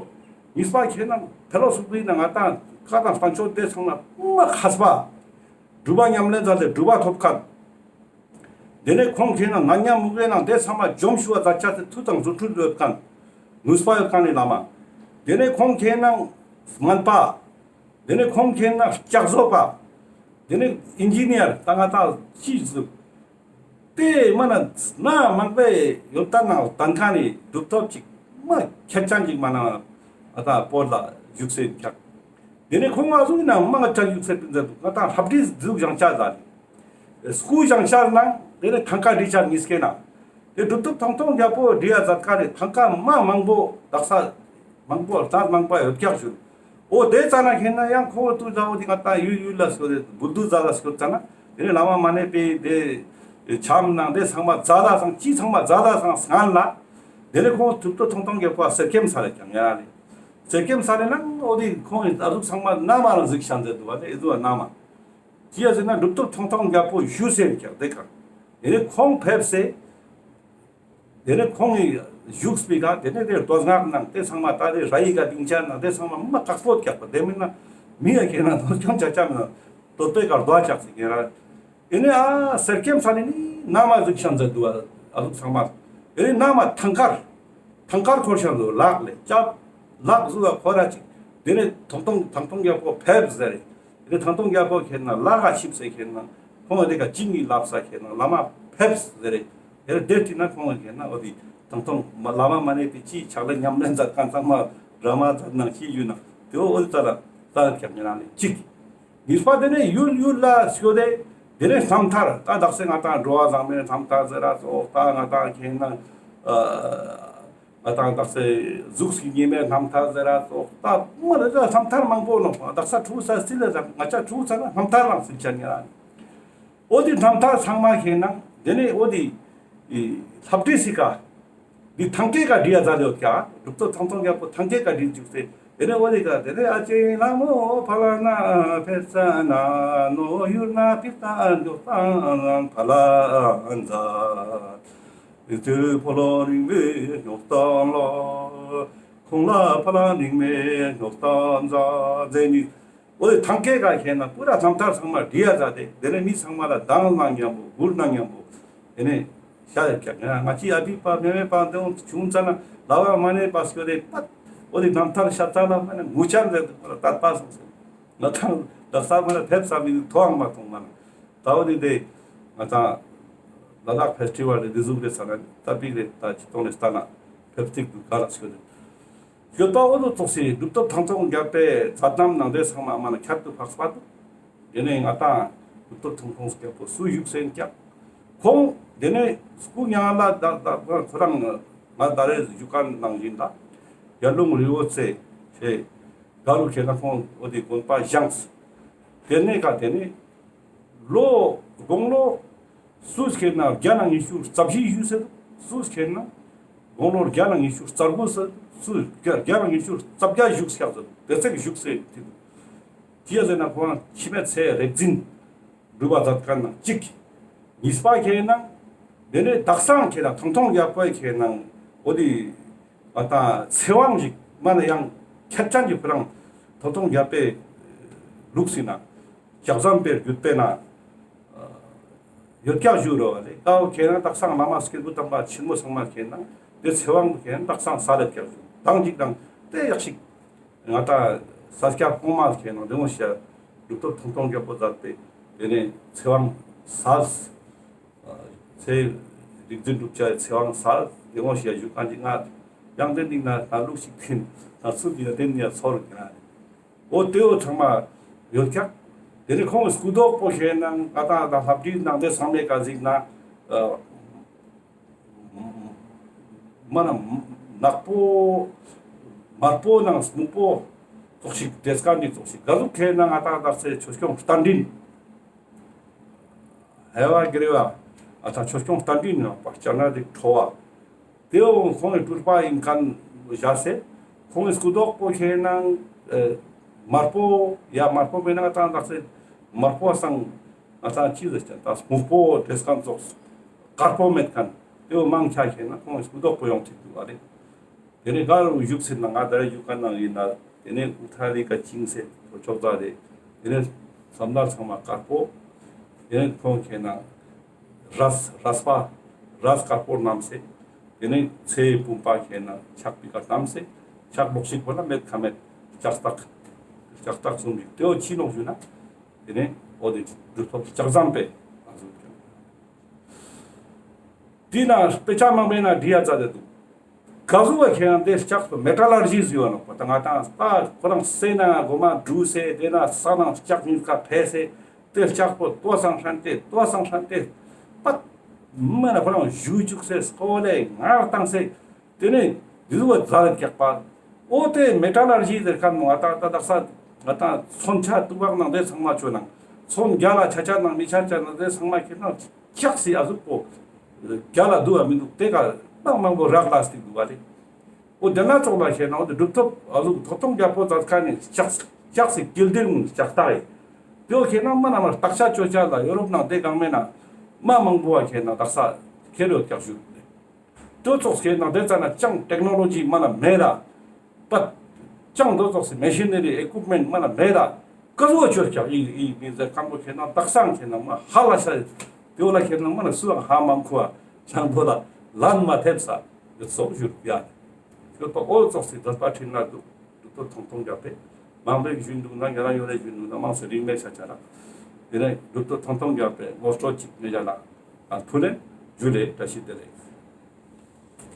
གཉིས་པ་ཁེ་ན་ཕེ་ལོ་སུ་པི་ན་ང་ཏང་བཀའ་དང་བསྟན་བཅོས་དེ་ཚང་མ་མ་མཁས་པ། སྒྲུབ་པ་ཉམས་ལེན་མཛད་དེ་སྒྲུབ་པ་ཐོབ་མཁན། དེ་ནས་ཁོང་ཁེ་ན་ན་ཉམས་མུག་གེ་ནང་དེ་ཚང་མ་འཇོམས་ཤུགས་པ་ད་ཆ་དེ་མཐུ་དང་རྫུ་འཕྲུལ་ཡོད་མཁན། ནུས་པ་ཡོད་མཁན་ནི་བླ་མ། དེ་ནས་ཁོང་ཁེ་ན་སྨན་པ། དེ་ནས་ཁོང་ཁེ་ན་ལྕགས་བཟོ་པ། དེ་ནས་ཨིན་ཇི་ནི་ཡར་ད་ང་ཏང་ཅི་ཟེར། དེ་མ་ན་ན་མང་པོའི་ཡོན་ཏན་ནང་ལྡན་མཁན་ནི་གྲུབ་ཐོབ་ཅིག་མ་ཁྱད་ཅན་ཅིག་མ་ན་ཨ་ད་བོད་ལ་ བཞུགས་སེ་ཡོད་ཀྱག། དེ་ནས་ཁོང་ང་ཟུག་ཡིན་ན་མང་ང་ཅག་བཞུགས་སེ་ཡོད་པིན་ཟེར་འདུག། ང་ཏང་ལྷ་བྲིས་ཟུག་བཞེངས་ཆ་ཟ་ནི། སྐུ་བཞེངས་ཆ་ནང་དེ་ནས་ཐང་ཀ་བྲིས་ཆ་གཉིས་ཀའི་ནང་། དེ་གྲུབ་ཐོབ་ཐང་སྟོང་རྒྱལ་པོ་བྲིས་ཡ་མཛད་ཀ་ནས་ཐང་ཀ་མ་མང་པོ་དག་ས་མང་པོ་ལྟར་མང་པོ་ཡོད་ཀྱག་ཞུ། འོ་དེ་ཙ་ན་ཁེན་ན་ཡང་ཁོང་ཏུ་ལ་འོ་དེ་ང་ཏང་ཡུལ་ཡུལ་ལ་སྐྱོད་དེ་བུ་དུ་ཟ་ལ་སྐྱོད་ཙ་ན་དེ་ནས་བླ་མ་མ་ནེ་པའི་དེ་བྱམས་ནང་དེ་ཚང་མ་ཛ་ད་སང་ཅི་ཚང་མ་ཛ་ད་སང་སྔན་ལ། དེ་ནས་ཁོང་གྲུབ་ཐོབ་ཐང་སྟོང་རྒྱལ་པོ་གསེར་སྐྱེམས་ས་རེ་ཀྱང་ཡ་རེ། གསེར་སྐྱེམས་ས་རེ་ནང་འོ་དེ་ཁོང་ཨ་ཟུག་ཚང་མ་ན་མ་རང་གཟིགས་ཤན་ཟེར་འདུག་བ་ལེ་ཨེ་ཟུག་ན་མ། ཅི་ཡ་ཟེར་ན་གྲུབ་ཐོབ་ཐང་སྟོང་རྒྱལ་པོ་བཞུགས་སེ་ཡོད་ཀྱག་དེ་ཀ། དེ་ནས་ཁོང་ཕེབས་སེ། དེ་ནས་ཁོང་གི་བཞུགས་པའི་ཀ་དེ་ནས་དེ་རྡོ་སྔགས་ནང་དེ་ཚང་མ་ད་དེ་ར་ཡི་ཀ་སྡིངས་ཆ་ནང་དེ་ཚང་མ་མ་དཀགས་པོ་རྒྱག་པ་དེ་མིན་ན་མི་ཡ་ཁེན་ན་ནོར་སྐྱོན་ཆ་ཆ་མིན་ན་དོད་པའི་ཀ་རྡོ་ཆགས་སེ་ཁེན་ར། དེ་ནས་ཨ་གསེར་སྐྱེམས་ས་ནས་ནི་ན་མ་གཟིགས་ཤན་ཟེར་འདུག་ཨ་ཨ་ཟུག་ཚང་མ། དེ་ནས་ན་མ་ཐང་དཀར་ཐང་དཀར་འཁོར་ཤན་ཟེར་ལག་ལས་ལྕགས་ལག་ཟུག་ག་འཁོར་ར་ཅིག། དེ་ནས་ཐང་སྟོང་ཐང་སྟོང་རྒྱལ་པོ་ཕེབས་ཟེར་རེ། དེ་ནས་ཐང་སྟོང་རྒྱལ་པོ་ཁེན་ན་ལ་ག་ཆིབས་སེ་ཁེན་ན་ཁོང་དེ་ཀ་ཅིག་གཉིས་ལབ་ས་ཁེན་ན་བླ་མ་ཕེབས་ཟེར་རེ། དེ་ནས་དེ་དྲིས་ན་ཁོང་ཁེན་ན་འོ་དེ་ཐང་སྟོང་མ་བླ་མ་མ་ནེ་པའི་ཅི་ཕྱག་ལས་ཉམས་ལེན་མཛད་མཁན་ཚང་མ་ར་མ་མཛད་ནང་ཅི་ཡོད་ན་དེ་འོ་དེ་ཙ་ལ་ཙ་ལ་ཁྱབ་ཉེ་རང་ལས་གཅིག། གཉིས་པ་དེ་ནས་ཡུལ་ཡུལ་ལ་སྐྱོད་དེ་དེ་ནས་རྣམ་ཐར་ད་དག་ས་ང་ཏང་འགྲོ་བ་བཟང་མོའི་རྣམ་ཐར་ཟེར་ར་ཙོགས་ད་ང་ཏང་ཁེན་ན་ཨ། ང་ཏང་དག་ས་གཟུགས་ཀྱི་ཉི་མའི་རྣམ་ཐར་ཟེར་ར་ཙོགས་ད་མ་ལ་ད་རྣམ་ཐར་མང་པོ་ནོག། དག་ས་ཕྲུ་གུ་ས་སི་ལ་ང་ཅག་ཕྲུ་གུ་ས་ན་རྣམ་ཐར་རང་སི་ཆ་ཉེ་ར། འོ་དེ་རྣམ་ཐར་ཚང་མ་ཁེན་ན་དེ་ནས་འོ་དེ་ལྷ་བྲིས་སི་ཀ་འདི་ཐང་ཀའི་ཀ་བྲིས་ཡ་ཛ་ལེ་ཡོད་ཀྱག། གྲུབ་ཐོབ་ཐང་སྟོང་རྒྱལ་པོ་ཐང་ཀའི་ཀ་བྲིས་བཅུག་སྟེ། དེ་ནས་འོ་དེ་ཀ་དེ་ནས་ཨ་ཅེ་ལྷ་མོ་ཕ་ལ་ན་ཕེ་ས་ན་ནོ་ཡུར་ན་ཕི་ཏ་འཇོག་ཏང་ཕ་ལ་ཛ། དེ་ཚེ་ཕ་ལ་རིང་མེ་ཉོག་ཏང་ལ། ཁོང་ལ་ཕ་ལ་རིང་མེ་ཉོག་ཏང་ཛ་ཛེ་ནི། འོ་དེ་ཐང་ཀའི་ཀ་ཁེན་ན་པུ་ར་རྣམ་ཐར་ཚང་མ་བྲིས་ཡ་ཛ་དེ་དེ་ནས་མི་ཚང་མ་ལ་དང་ན་མཉམ་པོ་གུར་ན་མཉམ་པོ་དེ་ནས་ཤ་ཡ་ཀྱག་ང་ཅི་ཨ་ཕི་པ་མེ་མེ་པ་དེ་འོང་བྱུང་ཙ་ན་ལ་བ་མ་ནེ་པ་སྐྱོད་དེ་པད་འོ་དེ་རྣམ་ཐར་ཤ་ཚ་ལ་མ་ནེ་ངུ་ཆ་ཟེར་དུ་པུ་ར་དད་པ་སོང་ཟེར། ང་ཏང་ལ་ས་མ་ལ་ཕེབས་ས་མི་ཐོའང་མ་ཐོང་མ་ན། ད་འོ་དེ་དེ་ང་ཏང་ལ་དྭགས་ཕེ་སི་ཊི་བལ་རེ་དེ་ཟུག་རེ་ས་ན་ད་པིག་རེ་ད་ཅི་ཐོང་རེ་ལྟ་ན་ཕེབས་ཏིག་དུ་ག་ལ་སྐྱོད་དེ། ཡོད་པ་འོ་དོ་ཙོགས་སི་གྲུབ་ཐོབ་ཐང་སྟོང་རྒྱལ་པོའི་མཛད་རྣམ་ནང་དེ་ཚང་མ་མ་ན་ཁྱད་དུ་འཕགས་པ་འདུག། དེ་ནས་ང་ཏང་གྲུབ་ཐོབ་ཐང་སྟོང་རྒྱལ་པོ་སུ་བཞུགས་སེ་ཡིན་ཀྱག། ཁོང་དེ་ནས་སྐུ་མྱ་ངན་ལས་འདས་འདས་ཁོ་རང་ང་ད་རེས་བཞུགས་མཁན་ནང་བཞིན་ལ་ཡར་ཀླུང་རི་བོ་རྩེ་ཞེས་ག་རུ་ཁེན་ན་ཁོང་འོ་དེ་དགོན་པ་བཞེངས། དེ་ནས་ཀ་དེ་ནས་ལོ་དགུང་ལོ་སུས་ཁེན་ན་བརྒྱ་ནང་ཉི་ཤུ་རྩ་བཞི་བཞུགས་སེ་འདུག། སུས་ཁེན་ན་དགུང་ལོ་བརྒྱ་ནང་ཉི་ཤུ་རྩ་དགུ་སེ་འདུག། སུས་བརྒྱ་བརྒྱ་ནང་ཉི་ཤུ་རྩ་བརྒྱད་བཞུགས་སྐྱག་ཟེར་འདུག། དེ་ཚེ་བཞུགས་སེ་འདུག། ཅི་ཡ་ཟེར་ན་ཁོང་འཆི་མེད་ཚེའི་རིག་འཛིན་སྒྲུབ་པ་མཛད་མཁན་ནང་གཅིག། གཉིས་པ་ཁེན་ན་དེ་ནས་དག་སང་ཁེན་ན་ཐང་སྟོང་རྒྱལ་པོའི་ཁེན་ན་འོ་དེ་ང་ཏང་ཚེ་དབང་ཞིག་མ་ན་ཡང་ཁྱད་ཅན་གྱི་ཁོ་རང་ཐང་སྟོང་རྒྱལ་པོའི་ལུགས་སི་ན་ལྕགས་ཟམ་པའི་བརྒྱུད་པའི་ན་ཡོད་ཀྱག་ཞུ་རོ་ལེ། ཀའོ་ཁེན་ན་དག་སང་བླ་མ་སྐྱེས་བུ་དམ་པ་ཆེན་མོ་ཚང་མ་ཁེན་ན་དེ་ཚེ་དབང་ཁེན་ན་དག་སང་ས་ལེབ་ཀྱག་ཞུ་དང་ཅིག་དང་དེ་ཡག་ཞིག་ང་ཏང་ས་སྐྱ་གོང་མ་ཁེན་ན་དེ་མོ་ཤ་གྲུབ་ཐོབ་ཐང་སྟོང་རྒྱལ་པོ་མཛད་དེ་དེ་ནས་ཚེ་དབང་སལ། ཚེ་རིག་འཛིན་སྒྲུབ་བྱའི་ཚེ་དབང་སལ་དེ་མོ་ཞིག་བཞུགས་མཁན་ཅིག་ང་ཡང་དེ་ནི་ན་ན་ལུགས་ཤིག་ཐིན་ན་ཚུལ་འདི་ན་དེ་ནི་ཡ་ཚོར་གི་ན་འོ་དེ་འོ་ཚང་མ་ཡོད་ཀྱག། དེ་ནི་ཁོང་སྐུ་མདོག་པོ་ཁེན་ན་ང་ཏང་ད་ལྷ་བྲིས་ནང་དེ་ཚང་མའི་ཀ་གཟིགས་ན་མ་ན་ནག་པོ་དམར་པོ་ནང་སྨུག་པོ་ཙོགས་ཤིག་དེ་སྐད་ནི་ཙོགས་ཤིག་ག་ཟུག་ཁེན་ན་ང་ཏང་ད་ཚེ་ཆོས་སྐྱོང་རྟ་མགྲིན། ཧེ་བ་གི་རེ་བ། ཨ་ད་ཆོས་སྐྱོང་རྟ་མགྲིན་ནང་པ་ལྕགས་ནག་དེ་ཁྲོ་བ། དེ་འོ་ཁོང་གི་སྤྲུལ་པ་ཡིན་མཁན་བཞག་སེ། ཁོང་གི་སྐུ་མདོག་པོ་ཁེན་ན་དམར་པོ་ཡ་དམར་པོ་མེད་ན་ང་ཏང་དག་སེ་དམར་པོ་སང་ང་ཏང་ཅི་ཟེར་ཅན་ད་སྨུག་པོ་དྲེས་མཁན་ཙོགས་དཀར་པོ་མེད་མཁན་དེ་འོ་མང་ཆ་ཁེན་ན་ཁོང་གི་སྐུ་མདོག་པོ་ཡོང་ཐིག་འདུག་བ་རེད། དེ་ནས་ག་རུ་བཞུགས་ཟེར་ན་ང་ད་རེ་བཞུགས་མཁན་ནང་ཡིན་ན་དེ་ནས་ཨུ་ཐ་ལི་ཀ་ཅིང་སེ་ཕོ་ཅོག་ཙ་རེ། དེ་ནས་བསམ་ནག་ཚང་མ་དཀར་པོ། དེ་ནས་ཁོང་ཁེན་ན་རས་རས་པ་རས་དཀར་པོ་བསྣམས་སེ། དེ་ནས་ཚེའི་བུམ་པ་ཁེན་ན་ཕྱག་པི་ཀ་བསྣམས་སེ་ཕྱག་ལོགས་ཤིག་པོ་ལ་མེད་ཁ་མེད་ལྕགས་སྟག་ལྕགས་སྟག་གསུམ་ཞིག་དེ་འོ་ཅི་ནོག་ཞུ་ན། དེ་ནས་འོ་དེ་གྲུབ་ཐོབ་ལྕགས་ཟམ་པའི་ང་ཚོ་དེ་ན་དཔེ་ཆ་མང་པོའི་ན་བྲིས་ཡ་ཙ་དེ་འདུག། ག་ཟུག་བ་ཁྱེད་རང་དེ་ལྕགས་པོ་མེ་ཊལ་ལར་ཇི་ཟེར་ཡོད་ནོག་པ། ད་ང་དང་ད་ཁོ་རང་སེ་ན་གོ་མ་འབྲུ་སེ་དེ་ན་ས་ནང་ལྕགས་ཉིས་ཀ་ཕེ་སེ་དེ་ལྕགས་པོ་ལྟོ་སང་ཧྲན་ཏེ་ལྟོ་སང་ཧྲན་ཏེ་པད་མ་ན་ཁོ་རང་ཞུ་བཅུག་སེ་སྐོ་ལེ་ངར་བཏང་སེ་དེ་ནས་དེ་ཟུག་བ་ཛ་རེ་ཀྱག་པ། འོ་དེ་མེ་ཊལ་ལར་ཇི་ཟེར་ཁན་མོ་ང་དང་ད་དག་ས་ང་དང་མཚོན་ཆ་ཏུ་བག་ནང་དེ་ཚང་མ་ཆོ་ནང་མཚོན་རྒྱ་ལ་ཆ་ཆ་ནང་མི་ཆ་ཆ་ནང་དེ་ཚང་མ་ཁྱེད་ནང་ལྕགས་སི་ཨ་ཟུག་པོ་རྒྱ་ལ་འདུག་བ་མི་འདུག་དེ་ག་མང་མང་པོ་རག་ལ་སྟེ་འདུག་བ་ལེ། འོ་དེ་ན་ཙོགས་ལ་ཁྱེད་ནང་འོ་དེ་གྲུབ་ཐོབ་ཨ་ཟུག་ཐོབ་ཐང་རྒྱ་པོ་ཙག་ཁ་ནས་ལྕགས་ལྕགས་སི་དཀྱིལ་ལྡན་ལྕགས་རྟགས་ཡིན། དེ་འོ་ཁྱེད་ནང་མ་ན་མ་བརྟག་དཔྱད་ཅོ་ཆ་ལ་ཡོ་རོབ་ནང་དེ་གང་མེད་ན་མ་མང་པོ་བ་ཁྱེད་ནང་དག་ས་ཁྱེད་རོ་ཀྱག་ཞུ་རེད། དེ་ཙོགས་ཁྱེད་ནང་དེ་ཙ་ན་ཅང་ཊེག་ནོ་ལོ་ཇི་མ་ན་མེད་ད། པ་ཅང་དེ་ཙོགས་སི་མེ་ཤི་ནེ་རི་ཨི་ཀུབ་མེན་ཊ་མ་ན་མེད་ད། ཀ་ཟུག་ཅོ་ཀྱག་ཨི་ཨི་མི་ཟེར་ཁན་པོ་ཁྱེད་ནང་དག་སང་ཁྱེད་ནང་མ་ཧ་ལ་ཤ་དེ་འོ་ལ་ཁྱེད་ནང་མ་ན་སུའང་ཧ་མ་གོ་བ་ཅང་པོ་ལ་ལན་མ་ཐེབས་ས་ཡོད་ཙོགས་ཞུ་ཡ། ཡོད་པ་འོ་ཙོགས་སི་དད་པ་ཁྲིད་ན་འདུག་གྲུབ་ཐོབ་ཐོང་ཐོང་རྒྱབ་པས། མང་པོས་ཞུས་འདུག་ན་ང་རང་ཡོད་ལས་ཞུས་འདུག་ན་མང་སེ་རིང་མེད་ཆ་ཆ་ར། དེ་ནས་གྲུབ་ཐོབ་ཐོང་ཐོང་རྒྱབ་པས་ངོ་སྤྲོད་ཅིག་མེད་ཡ་ལ། ཨ་ཕུ་ལེ་ཇུ་ལེ་བཀྲ་ཤིས་བདེ་ལེགས།